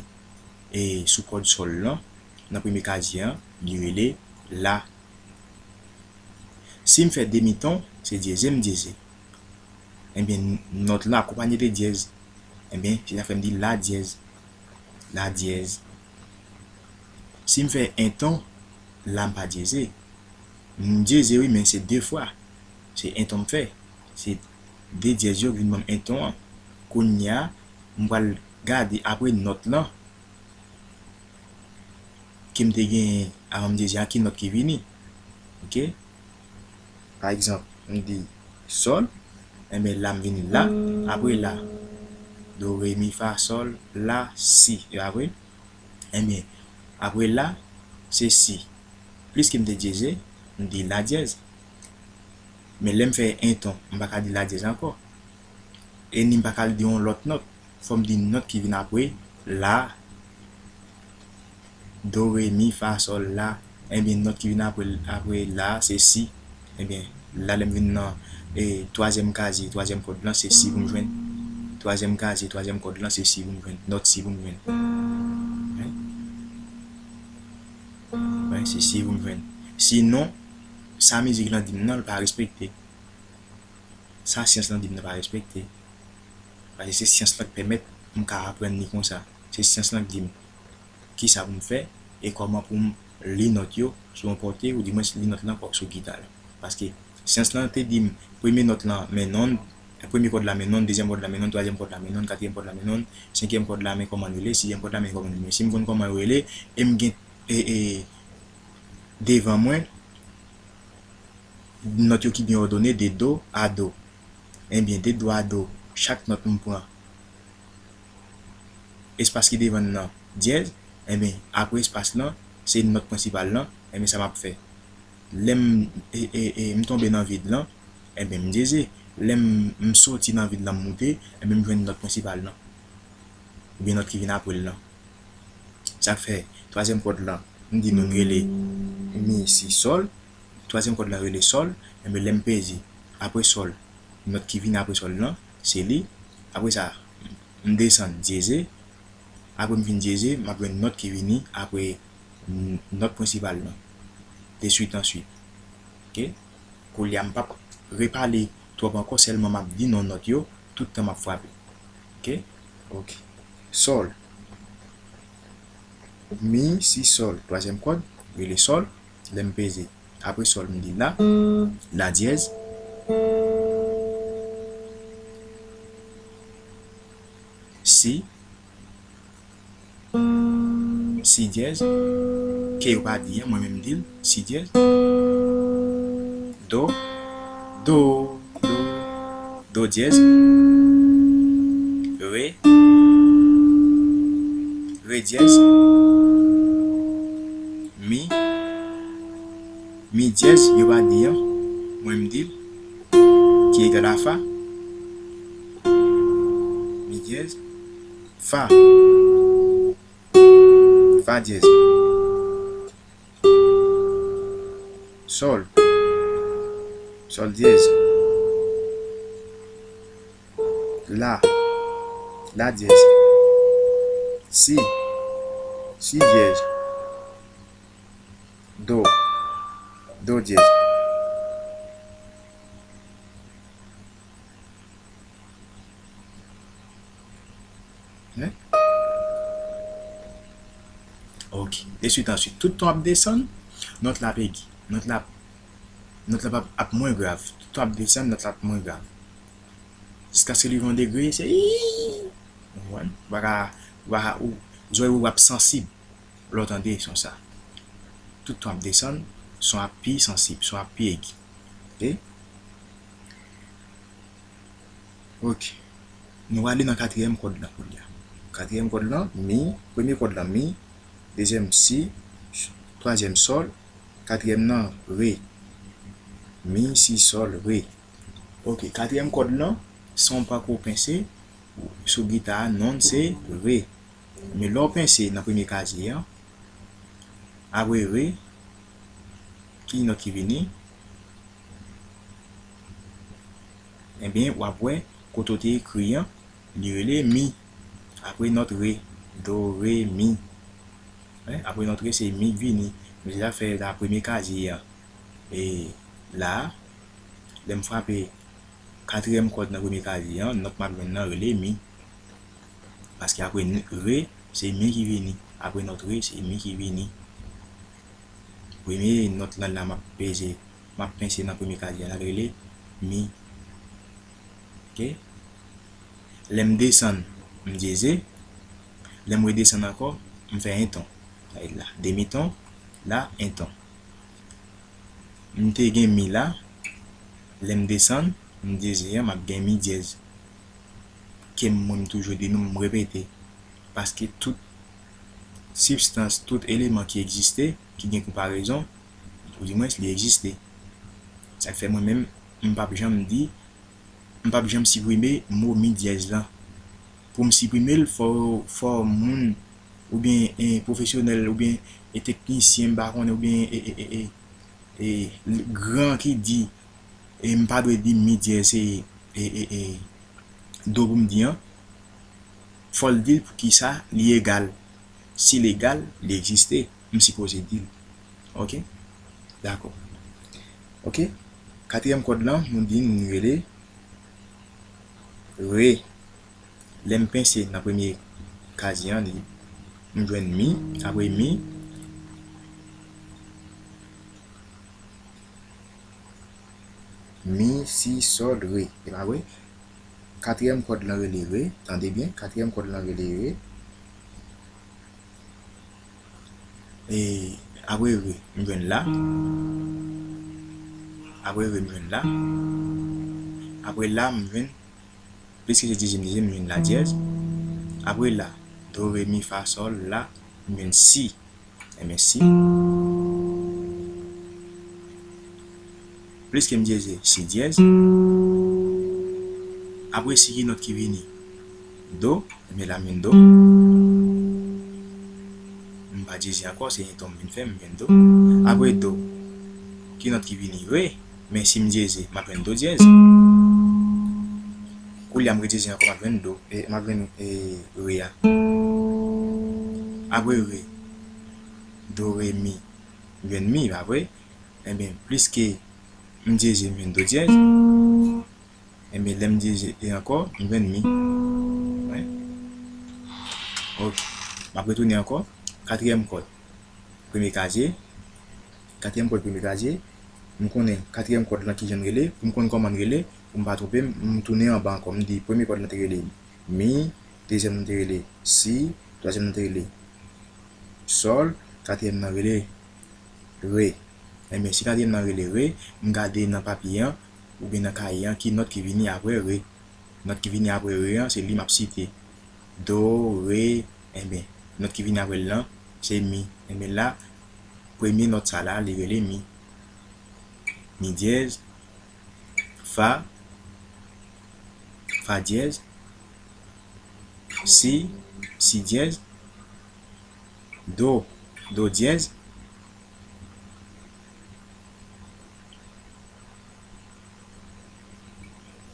e sou kòd sòl lan, nan premye kazye an, li rele la. Si m fè demi ton, se dyeze m dyeze. Ebyen, nòt la akonpanye de dyèz. Ebyen, se sa fè m di la dyèz. La dyèz. Si m fè en ton, la m pa dyeze. M dyeze wi, men se de fwa. Se en ton m fè. Se de dyèz yo k vin ban m en ton an. Kounye a, m pral gade apre nòt lan ke m te genyen avan m te di a ki nòt ki vini. Ok? Pa egzanp, m di sòl, enben la m vini la, apre la, do, re, mi, fa, sòl, la, si, e pa vre? Enben, apre la, se si. Pliske m te dyeze, m di la dyèz. Men lè m fè en ton, m pa ka di la dyèz ankò. E ni m pa ka di yon lòt nòt. Fò m di nòt ki vin apre la. Do, re, mi, fa, sòl, la. Ebyen, nòt ki vin apre, apre la, se si. Ebyen, la, lè m vin nan, e, twazyèm kazye, twazyèm kòd lan, se si pou m jwenn. Twazyèm kazye, twazyèm kòd lan, se si pou m jwenn. Nòt si pou m jwenn. Wi. Wi, se si pou m jwenn. Sinon, sa mizik lan di m nan, l pa respekte. Sa syans lan di m nan pa respekte. Paske se syans lan k pèmèt m ka aprann li konsa. Se syans lan k di m kisa pou m fè e kòman pou m li nòt yo sou yon pòte, oudimwens li nòt lan sou gita la. Paske syans lan te di m premye nòt lan men nonn, premye kòd la men nonn, dezyèm kòd la men nonn, twazyèm kòd la men nonn, katriyèm kòd la men nonn, senkyèm kòd la men kòman l rele, sizyèm kòd la men kòman l rele. Si m konn kòman yo rele, e m gen, e, e, devan mwen, nòt yo ki byen òdone de do a do. Ebyen, de do a do, chak nòt m pran, espas ki devan l nan dyèz, ebyen, apre espas lan, se nòt prensipal lan, ebyen, sa m ap fè. Lè m, e, e, e, m tonbe nan vid lan, ebyen, m dyeze. Lè m, m soti nan vid lan, m moute, ebyen, m jwenn nòt prensipal lan. Oubyen nòt ki vin apre l lan. Sa k fè twazyèm kòd lan, m di nou n rele mi, si, sòl. Twazyèm kòd lan rele sòl. Enben, lè m peze apre sòl, nòt ki vini apre sòl lan, se li. Apre sa, m desann dyeze. Apre m fin dyeze, m ap jwenn nòt ki vini apre n-, nòt prensipal lan. De swit an swit. Ok? Koulye a, m p ap repale twòp ankò, sèlman m ap di non nòt yo tout tan m ap frape. Ok? Ok. Sòl. Mi, si, sòl. Twazyèm kòd, rele sòl. Lè m peze. Apre sòl, m di la. La dyèz. Si. Si dyèz. Ke yo pa di an, mwen menm m di l. Si dyèz. Do. Do. Do. Do dyèz. Re. Re dyèz. Mi. Mi dyèz, yo pa di an. Mwen m di l. Ki egal a fa. Mi dyèz. Fa. Fa dyèz. Sòl. Sòl dyèz. La. La dyèz. Si. Si dyèz. Do. Do dyèz. Hein? Ok. De swit an swit. Tout tan w ap desann, nòt la ap egi. Nòt la ap, nòt la ap, ap mwen grav. Tout tan w ap desann, nòt la ap mwen grav. Jiskaske li rive yon degre, se ii. Ou konprann? Ou pa ka, ou pa ka, ou, zòrèy ou ap sansib lè w tande son sa. Tout tan w ap desann, son ap pi sansib, son ap pi egi. Ok? Ok. Nou ale nan katriyèm kòd la kounye a. Katriyèm kòd lan, mi. Premye kòd lan, mi. Dezyèm, si. Twazyèm, sòl. Katriyèm nan, re. Mi, si, sòl, re. Ok, katriyèm kòd lan, san w pako pense sou gita a, non l se re. Men lè w pense nan premye kazye an, apre re, ki nòt ki vini? Ebyen, w ap wè, kote w te ekri an, li rele mi. Apre nòt re, do, re, mi. Wi, apre nòt re, se mi k vini. Men se sa k fè la premye kazye an. E la, lè m frape katriyèm kòd nan premye kazye an, nòt m ap jwenn nan rele mi. Paske apre n-, re, se mi ki vini. Apre nòt re, se mi ki vini. Premye nòt lan la m ap peze, m ap pense nan premye kazye a, l rele mi. Ok? Lè m desann, m dyeze. Lè m redesann ankò, m fè en ton. Sa vle di la, demi ton, la, en ton. M te gen mi la, lè m desann, m dyeze an, m ap gen mi dyèz. Ke m, mwen, m toujou di nou, m repete. Paske tout sibstans, tout eleman ki egziste, ki gen konparezon, oudimwens li egziste. Sa k fè mwen menm, m p ap janm di, m p ap janm siprime mo mi dyèz lan. Pou m siprime l, fò, fò moun, oubyen, e, pwofesyonèl, oubyen, e, teknisyen, m pa konnen, oubyen, e, e, e, e, e, gran ki di, e, m pa dwe di mi dyèz, se, e, e, e, do pou m di an, fò l di l poukisa li egal. Si l egal, li egziste, m sipoze di l. Ok? Dakò. Ok? Katriyèm kòd lan, nou di n li rele re. Lè m pense nan premye kazye an, li, m jwenn mi, apre mi, mi, si, sòl, re. E pa vre? Katriyèm kòd lan rele re. Tande byen, katriyèm kòd lan rele re. E apre re, m jwenn la. Apre re, m jwenn la. Apre la, m jwenn, pliske se dyeze m dyeze, m jwenn la dyèz. Apre la, do, re, mi, fa, sòl, la, m jwenn si. Ebyen, si. Pliske m dyeze, si dyèz. Apre si, ki nòt ki vini? Do. Ebyen, la m jwenn do. M pa dyeze ankò, se en ton m vin fè, m jwenn do. Apre do, ki nòt ki vini? Re. Men si m dyeze, m ap jwenn do dyèz. Koulye a m redyeze ankò, m ap jwenn do, e, m ap jwenn, e, re a. Apre re, do, re, mi, m jwenn mi, pa vre? Ebyen, pliske m dyeze, m jwenn do dyèz. Ebyen, lè m dyeze e ankò, m jwenn mi. Wi. Ok. M ap retounen ankò. Katriyèm kòd. Premye kazye. Katriyèm kòd premye kazye. M konnen katriyèm kòd lan ki jan l rele. Pou m konn kòman l rele, pou m pa twonpe m, m tounen anba ankò. M di premye kòd lan te rele mi, dezyèm lan te rele si, twazyèm lan te rele sòl, katriyèm nan rele re. Ebyen, si katriyèm nan rele re, m gade nan papye an, oubyen nan kaye an, ki nòt ki vini apre re. Nòt ki vini apre re an, se li m ap site. Do, re, ebyen, nòt ki vini apre l lan, se mi. Ebyen la, premye nòt sa la, li rele mi. Mi dyèz, fa, fa dyèz, si, si dyèz, do, do dyèz,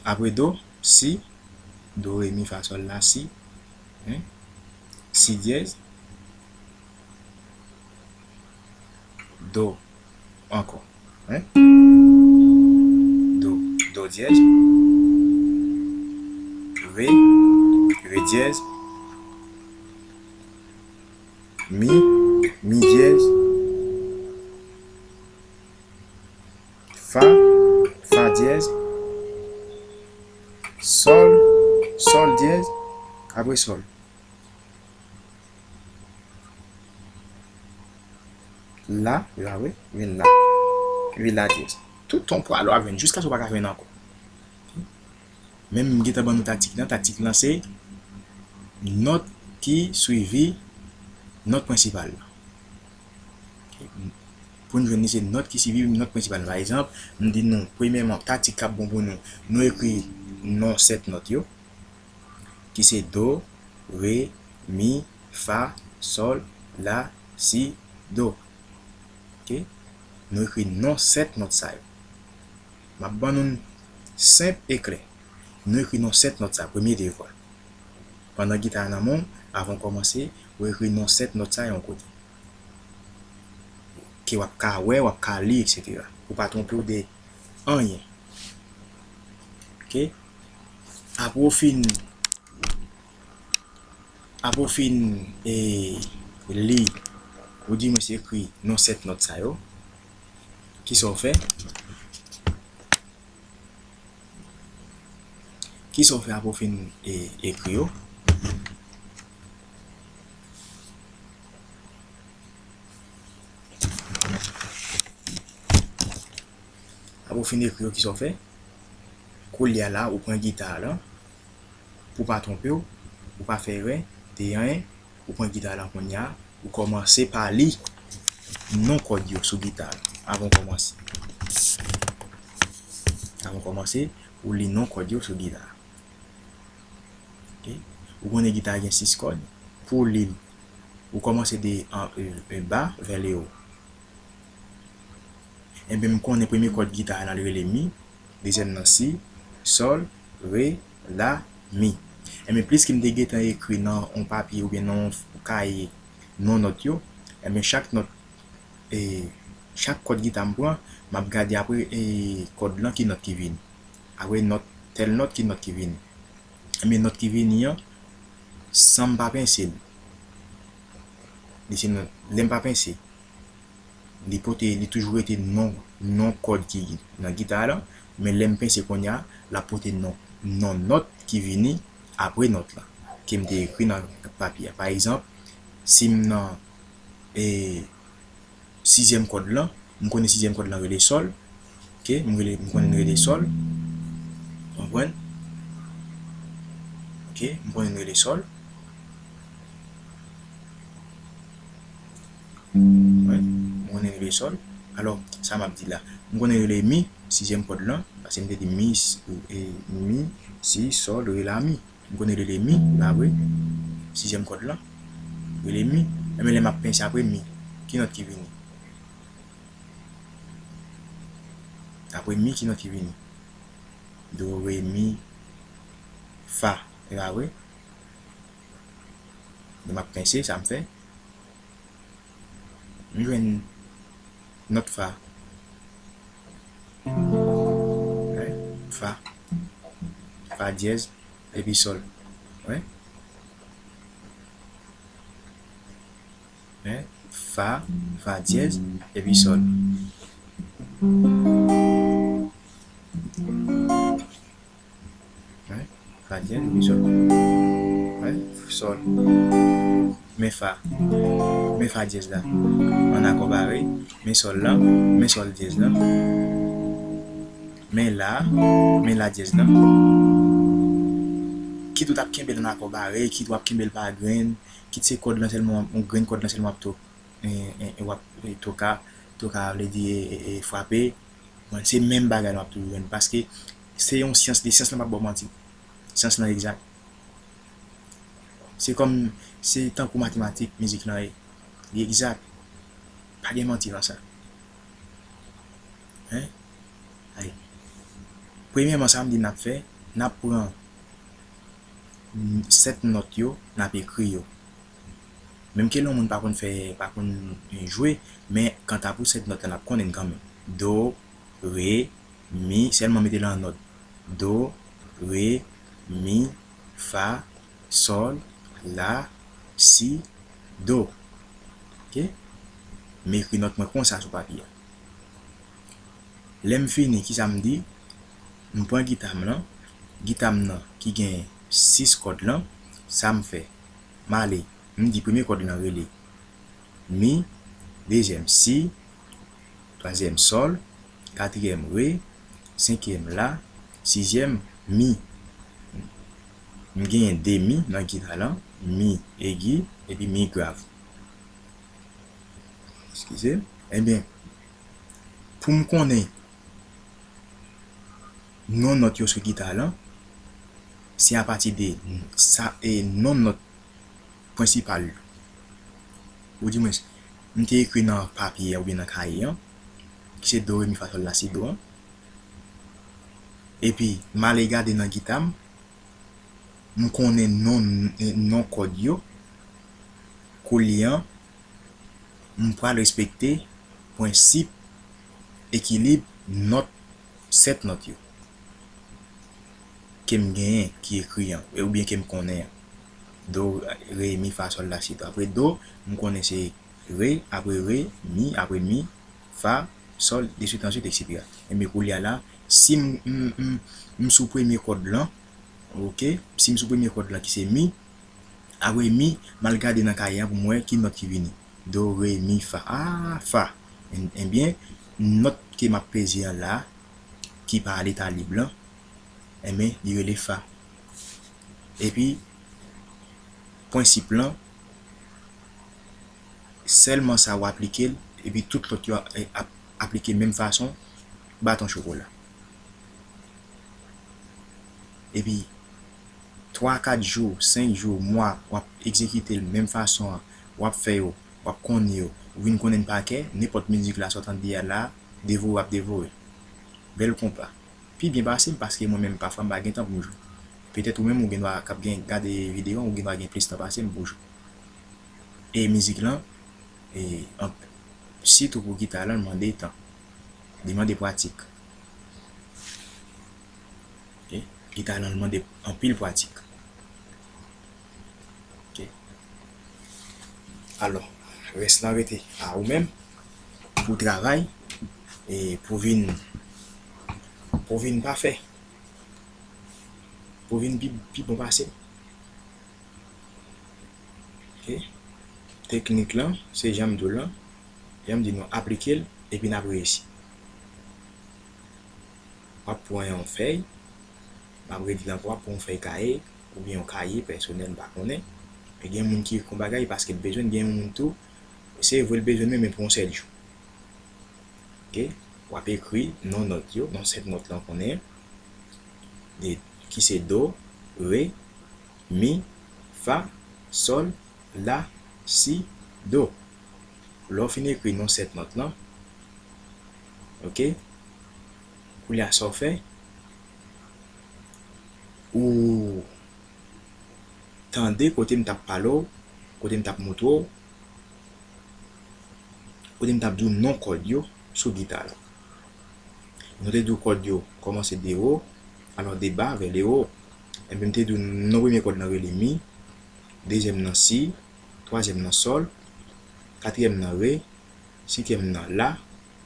apre do, si, do, re, mi, fa, sòl, la, si, en, si dyèz, do, ankò, en, do, do dyèz, re, re dyèz, mi, mi dyèz, fa, fa dyèz, sòl, sòl dyèz, apre sòl. La, la, wi, vin la. Vin la dyèz. Tout ton pwalo ap jwenn, jiskaske w pa ka jwenn ankò. Men m gentan ban nou taktik lan. Taktik lan se nòt ki swivi nòt prensipal la. Pou n jwenn li, se nòt ki swivi nòt prensipal la. Pa egzanp, m di nou, premyèman, taktik k ap bon pou nou, nou ekri non sèt nòt yo, ki se do, re, mi, fa, sòl, la, si, do. Ok? Nou ekri non sèt nòt sa yo. M ap ban nou l senp e klè. Nou ekri non sèt nòt sa, premye devwa. Pandan gita a nan men w, avan w kòmanse, ou ekri non sèt nòt sa yon kote. Ke w ap ka wè, w ap ka li, etsetera. Pou w pa twonpe w de anyen. Ok? Apre w fin, apre w fin, e, li, ou di mwen se ekri non sèt nòt sa yo. Kisa w fè? Kisa w fè apre w fin, e, ekri yo? Apre w fin ekri yo, kisa w fè? Koulye a la, ou pran gita a la, pou w pa twonpe w, ou pa fè erè, de anyen, ou pran gita a la kounye a, ou kòmanse pa li non kòd yo sou gita a la, avan w kòmanse. Avan w kòmanse, ou li non kòd yo sou gita a. Ok? Ou konnen gita a gen sis kòd. Pou w li l, ou kòmanse de an, e, e, ba vè le wo. Enben, m konnen premye kòd gita a nan l rele mi, dezyèm nan si, sòl, re, la, mi. Enben, pliske m te gentan ekri nan yon papye oubyen nan yon kaye non nòt yo, enben, chak nòt, e, chak kòd gita m pran, m ap gade apre, e, kòd lan ki nòt ki vini. Apre nòt, tèl nòt ki nòt ki vini. Enben, nòt ki vini an, san m pa pense l. Li se nòt, lè m pa pense, li pote, li toujou rete non, non kòd ki nan gita a la, men lè m pense kounye a, l ap pote non, non nòt ki vini apre nòt la, ke m te ekri nan papye a. Pa egzanp, si m nan, e, sizyèm kòd lan, m konnen sizyèm kòd lan rele sòl. Ok, m rele, m konnen l rele sòl. Konprann? Ok, m konnen l rele sòl. Wi, m konnen l rele sòl. Alò, sa m ap di la. M konnen l rele mi, sizyèm kòd lan, paske m te di mi, s-, e, mi, si, sòl, re, la, mi. M konnen rele mi, pa vre? Sizyèm kòd lan. Rele mi. Enben, lè m ap pense apre mi, ki nòt ki vini? Apre mi, ki nòt ki vini? Do, re, mi, fa. E pa vre? Lè m ap pense, sa m fè? M jwenn nòt fa. Wi, fa. Fa dyèz, epi sòl. Wi. Wi. Fa, fa dyèz, epi sòl. Wi, fa dyèz, epi sòl. Wi, sòl. Men fa. Men fa dyèz la. An akò bare. Men sòl lan. Men sòl dyèz lan. Men la. Men la dyèz lan. Kit ou t ap kenbe l an akò bare, kit w ap kenbe l pa grenn, kit se kòd lan sèlman, yon grenn kòd lan sèlman w ap to-, e, e, e, w ap, e, toka, toka vle di, e, e, e, frape. Bon, se menm bagay la w ap toujou jwenn. Paske se yon syans, de syans lan p ap ba w manti. Syans lan egzak. Se kòm, se tankou matematik, mizik lan ye. Li egzak. Pa gen manti nan sa. Hein? Ay. Premyèman, sa m di n ap fè, n ap pran sèt nòt yo, n ap ekri yo. Menm ke yon moun pa konn fè, pa konn jwe, men kanta pou sèt nòt la, n ap konnen l kanmenm. Do, re, mi, sèlman mete l an nòt. Do, re, mi, fa, sòl, la, si, do. Ok? M ekri nòt mwen konsa sou papye a. Lè m fini, kisa m di? M pran gita m lan, gita m nan ki gen sis kòd lan, sa m fè? M ale, m di premye kòd lan rele mi, dezyèm si, twazyèm sòl, katriyèm re, senkyèm la, sizyèm mi. M genyen de mi nan gita lan, mi egi epi mi grav. Eskize. Ebyen, pou m konnen non nòt yo sou gita lan, se apati de sa, e, non nòt prensipal yo. Ou di mwen, m te ekri nan papye a oubyen nan kaye an, ki se do, re, mi, fa, sòl, la, si, do an. Epi, m ale gade nan gita m, m konnen non, non kòd yo. Kounye a, m pral respekte prensip ekilib nòt, sèt nòt yo ke m genyen ki ekri an, oubyen ke m konnen an. Do, re, mi, fa, sòl, la, si, do. Apre do, m konnen se re, apre re, mi, apre mi, fa, sòl, de suite en suite, et cetera. Ebyen, kounye a la, si m, m, m, m sou premye kòd lan, oke, si m sou premye kòd lan ki se mi, apre mi, m al gade nan kaye an pou m wè ki nòt ki vini. Do, re, mi, fa. A, fa. En-, ebyen, nòt ke m ap peze an la, ki pa leta lib lan, ebyen, li rele fa. Epi, prensip lan, sèlman sa w aplike l, epi tout lòt yo a-, ap aplike menm fason, baton chokola. Epi, twa, kat jou, senk jou, mwa, w ap egzekite l menm fason an, w ap fè yo, w ap konnen yo, ou vin konnen l pa kè, nenpòt mizik la sa w tande a la, devore w ap devore. Bèl konpa. Pi byen pase m, paske mwen menm pafwa m pa gen tan pou m jwe. Petèt ou menm ou gen dwa k ap gen gade videyo an, ou gen dwa gen plis tan pase m pou w jwe. E mizik lan, e, an, sitou pou gita lan, l mande tan. Li mande pratik. Oke? Gita lan, l mande anpil pratik. Oke? Alò, rès lan rete a ou menm pou travay e pou vin, pou vin pafè. Pou vin pi, pi bon pase m. Oke? Teknik lan, se jan m di w lan, jan m di nou aplike l, epi n ap reyisi. W ap pran yon fèy, m ap redi l ankò, w ap pran yon fèy kaye, oubyen yon kaye pèsonèl, m pa konnen. Men gen moun ki ekri yon bagay paske l bezwen, gen moun tou, se vre l bezwen l, men pou yon sèl jou. Oke? W ap ekri non nòt yo, non sèt nòt lan konnen, de, ki se do, re, mi, fa, sòl, la, si, do. Lè w fin ekri non sèt nòt lan, oke? Kounye a sa w fè, ou tande kote m t ap pale w, kote m t ap moutre w, kote m t ap di w non kòd yo sou gita la. Nou te di w kòd yo kòmanse de wo, alò de ba vè le wo. Ebyen, m te di w non premye kòd lan rele mi, dezyèm nan si, twazyèm nan sòl, katriyèm nan re, senkyèm nan la,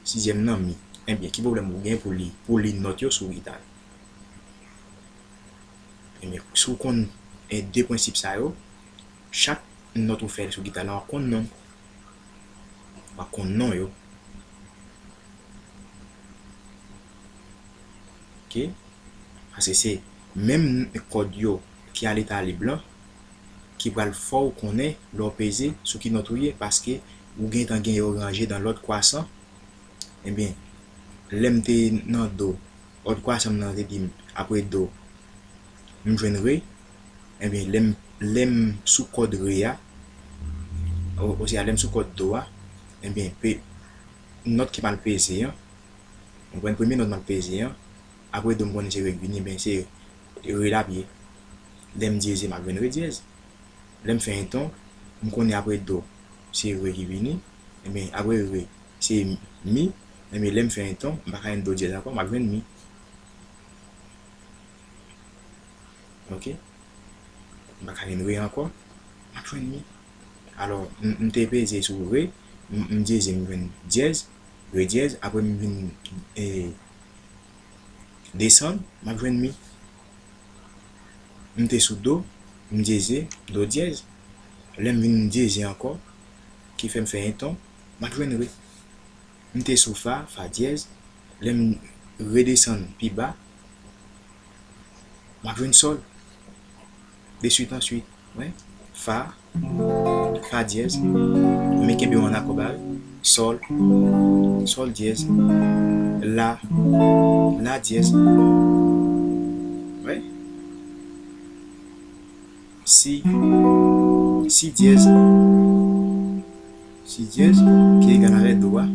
sizyèm nan mi. Ebyen, ki pwoblèm ou gen pou li, pou li nòt yo sou gita la? Ebyen, si w konn, e, de prensip sa yo, chak nòt ou fè sou gita la, w ap konn non. W ap konn non yo. Oke? Paske se menm kòd yo ki a leta lib lan ki pral fè w konnen lè w peze sou ki nòt ou ye, paske ou gentan gen yo ranje dan lòd kwasan. Ebyen, lè m te nan do, òd kwasan m nan te di m, apre do, m jwenn re. Ebyen, lè m, lè m sou kòd re a, o-, oswa lè m sou kòd do a, ebyen, pe-, nòt ke m al peze an, ou konprann, premye nòt m al peze an, apre do m konnen se re k vini, ebyen, se re l ap ye. Lè m dyeze, m ap jwenn re dyèz. Lè m fè en ton, m konnen apre do, se re ki vini. Ebyen, apre re, se mi. Ebyen, lè m fè en ton, m pa ka jwenn do dyèz ankò, m ap jwenn mi. Oke? M pa ka jwenn re ankò, m ap jwenn mi. Alò, m, m te peze sou re, m, m dyeze, m jwenn dyèz, re dyèz, apre m vin, e, desann, m ap jwenn mi. M te sou do, m dyeze, do dyèz. Lè m vin dyeze ankò, ki fè m fè en ton, m ap jwenn re. M te sou fa, fa dyèz. Lè m redesann pi ba, m ap jwenn sòl. de swit an swit. Wè. Fa, fa dyèz. Men kenbe w an akò bare. Sòl, sòl dyèz. La, la dyèz. Wè. Si, si dyèz. Si dyèz, ki egal avèk do a.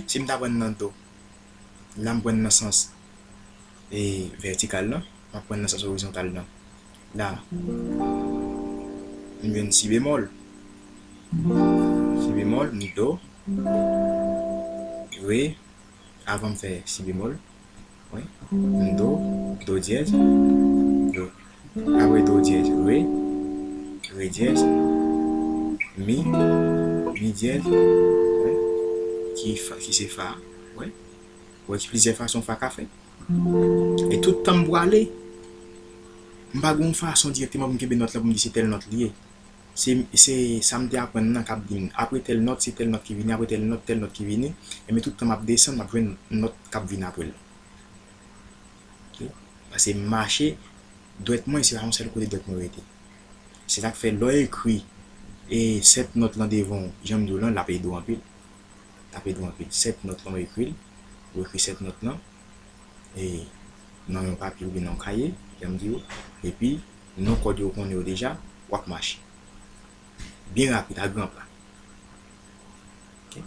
Si m ta pran nan do, la m pran nan sans e, vètikal lan, m ap pran nan sans orizontal lan. La, m jwenn si bemòl. Si bemòl, m do, re, avan m fè si bemòl, wi, m do, do dyèz, do. Apre do dyèz, re, re dyèz, mi, mi dyèz, wi, ki fa, ki se fa, wi. Wè ki plizyè fason fa ka fèt. E tout tan m pwale, m pa gen yon fason dirèkteman pou m kenbe nòt lan pou m di se tèl nòt li ye. Se, se sa m te aprann nan k ap vin. Apre tèl nòt, se tèl nòt ki vini, apre tèl nòt, tèl nòt ki vini. Enben tout tan m ap desann, m ap jwenn nòt k ap vin apre l. Ok? Paske m mache, dwèt mwen, se pa yon sèl kote dwèt mwen rete. Se sa k fè lè w ekri e sèt nòt lan devan w, jan m di w lan, l ap ede w anpil. L ap ede w anpil. Sèt nòt lan, w ekri l, ou ekri sèt nòt lan e, nan yon papye oubyen nan yon kaye, jan m di w, epi non kòd yo ou konnen yo deja, w ap mache. Byen rapid, a gran pa. Ok?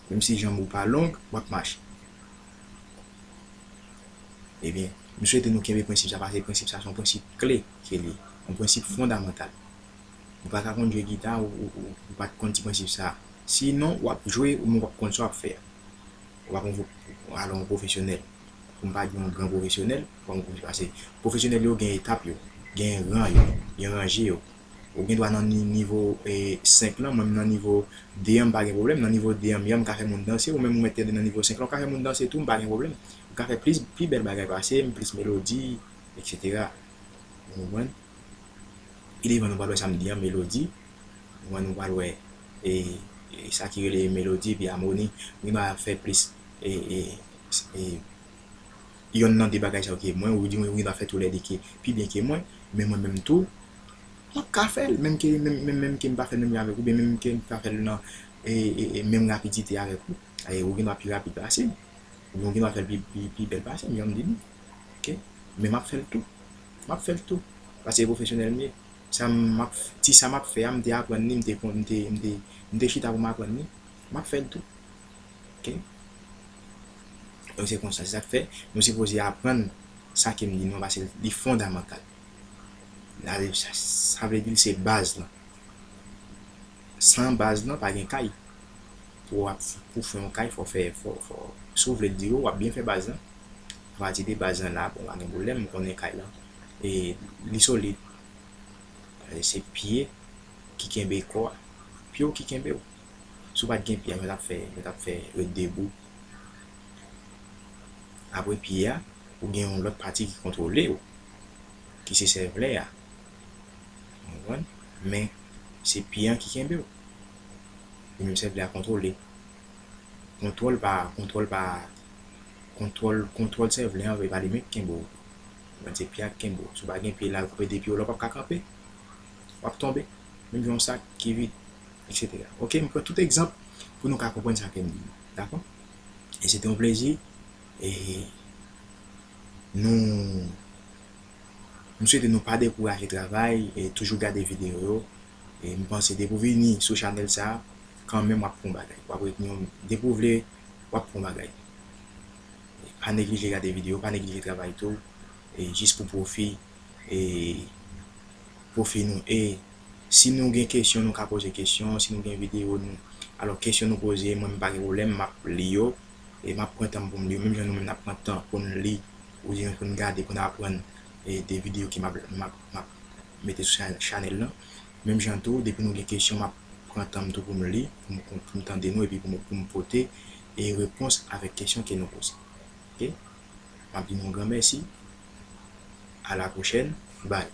Menm si janm ou pa long, w ap mache. Ebyen, m swete nou kenbe prensip sa, paske prensip sa se yon prensip kle ke li ye, yon prensip fondamantal. Ou pa ka konn jwe gita, ou, ou, ou, ou pa t konn ti prensip sa. Sinon, w ap jwe, ou menm w ap konn sa w ap fè a. Ou pa konn, alò, yon pwofesyonèl. Pou m pa di yon gran pwofesyonèl, ou pa konn pwofesyonèl. Paske pwofesyonèl yo gen etap yo, gen ran yo, gen ranje yo. Ou gen dwa nan ni-, nivo, e, senk lan, mwen m nan nivo de an, m pa gen pwoblèm. Nan nivo de an m ye a, m ka fè moun danse, ou menm ou mèt tande nan nivo senk lan, ou ka fè moun danse tou, m pa gen pwoblèm. Ou ka fè plis, pi bèl bagay pase m, plis melodi, etsetera. Ou konprann? Pi devan nou pral wè sa m di an, melodi. Ou konprann, nou pral wè, e, e, sa ki rele melodi, epi amoni. Ou gen dwa fè plis, e, e, e, yonn nan de bagay sa yo ke mwen, ou di mwen, ou gen dwa fè toulède ke pi byen ke mwen, men mwen menm tou, m ap ka fè l, menm ke, menm, menm, menm ke m pa fè l menm jan avèk ou, oubyen menm ke m pa fè l nan, e, e, e, menm rapidite avèk ou. E, ou gen dwa pi rapid pase m, oubyen ou gen dwa fè l pi, pi, pi bèl pase m, jan m di nou. Ok? Men m ap fè l tou. M ap fè l tou. Paske se pwofesyonèl m ye. Sa m ap, ti sa m ap fè a, m te aprann li, m te kon-, m te, m te, m te chita pou m aprann li. M ap fè l tou. Ok? Donk, se konsa, se sa k fè nou sipoze aprann sa ke m di nou an, paske li fondamantal. Sa, sa, sa vle di l se baz lan. San baz lan, pa gen kay. Pou w ap, pou fè yon kay, fò fè, fò, fò, si w vle l dire, w ap byen fè baz lan. Apati de baz lan la, bon, pa gen pwoblèm, m konnen kay lan. E li solid. E se pye ki kenbe kò a. Pye w ki kenbe w. Si w pa t gen pye a, yo t ap fè, yo t ap fè ret debou. Apre pye a, ou gen yon lòt pati ki kontwole w, ki se sèvlè a. Ou konprann? Men, se pye an ki kenbe w. Li menm sèvlè a kontwole. Kontwòl pa, kontwòl pa, kontwòl, kontwòl sèvlè an, e pa li menm ki kenbe w. Ou konprann? Se pye a ki kenbe w. Si w pa gen pye la, yo koupe de pye w la, w p ap ka kanpe. W ap tonbe. Menm jan yon sak ki vid, etsetera. Ok, m pran tout egzanp pou nou ka konprann sa ke m di. Dakò? E se te yon plezi. E nou, m swete nou pa dekouraje travay e toujou gade videyo yo. E m panse depi w vini sou chanèl sa, kanmenm w ap pran yon bagay. W ap retni yon, depi w vle, w ap pran yon bagay. E pa neglije gade videyo, pa neglije travay tou. E jis pou pwofi, e pwofi nou. E si nou gen kesyon, nou ka poze kesyon. Si nou gen videyo, nou, alò, kesyon nou poze, mwen, m pa gen pwoblèm, m ap li yo. E m ap pran tan m pou m li yo. Menm jan nou menm n ap pran tan pou n li, oubyen pou n gade, pou n aprann, e de videyo ke m ap, m ap, m ap mete sou cha-, chanèl lan. Menm jan tou, depi nou gen kesyon, m ap pran tan m tou pou m li, pou m, pou m tande nou, epi pou m, pou m pote, e repons avèk kesyon ke nou poze. Ok? M ap di nou yon gran mèsi. A la pwochèn. Bye.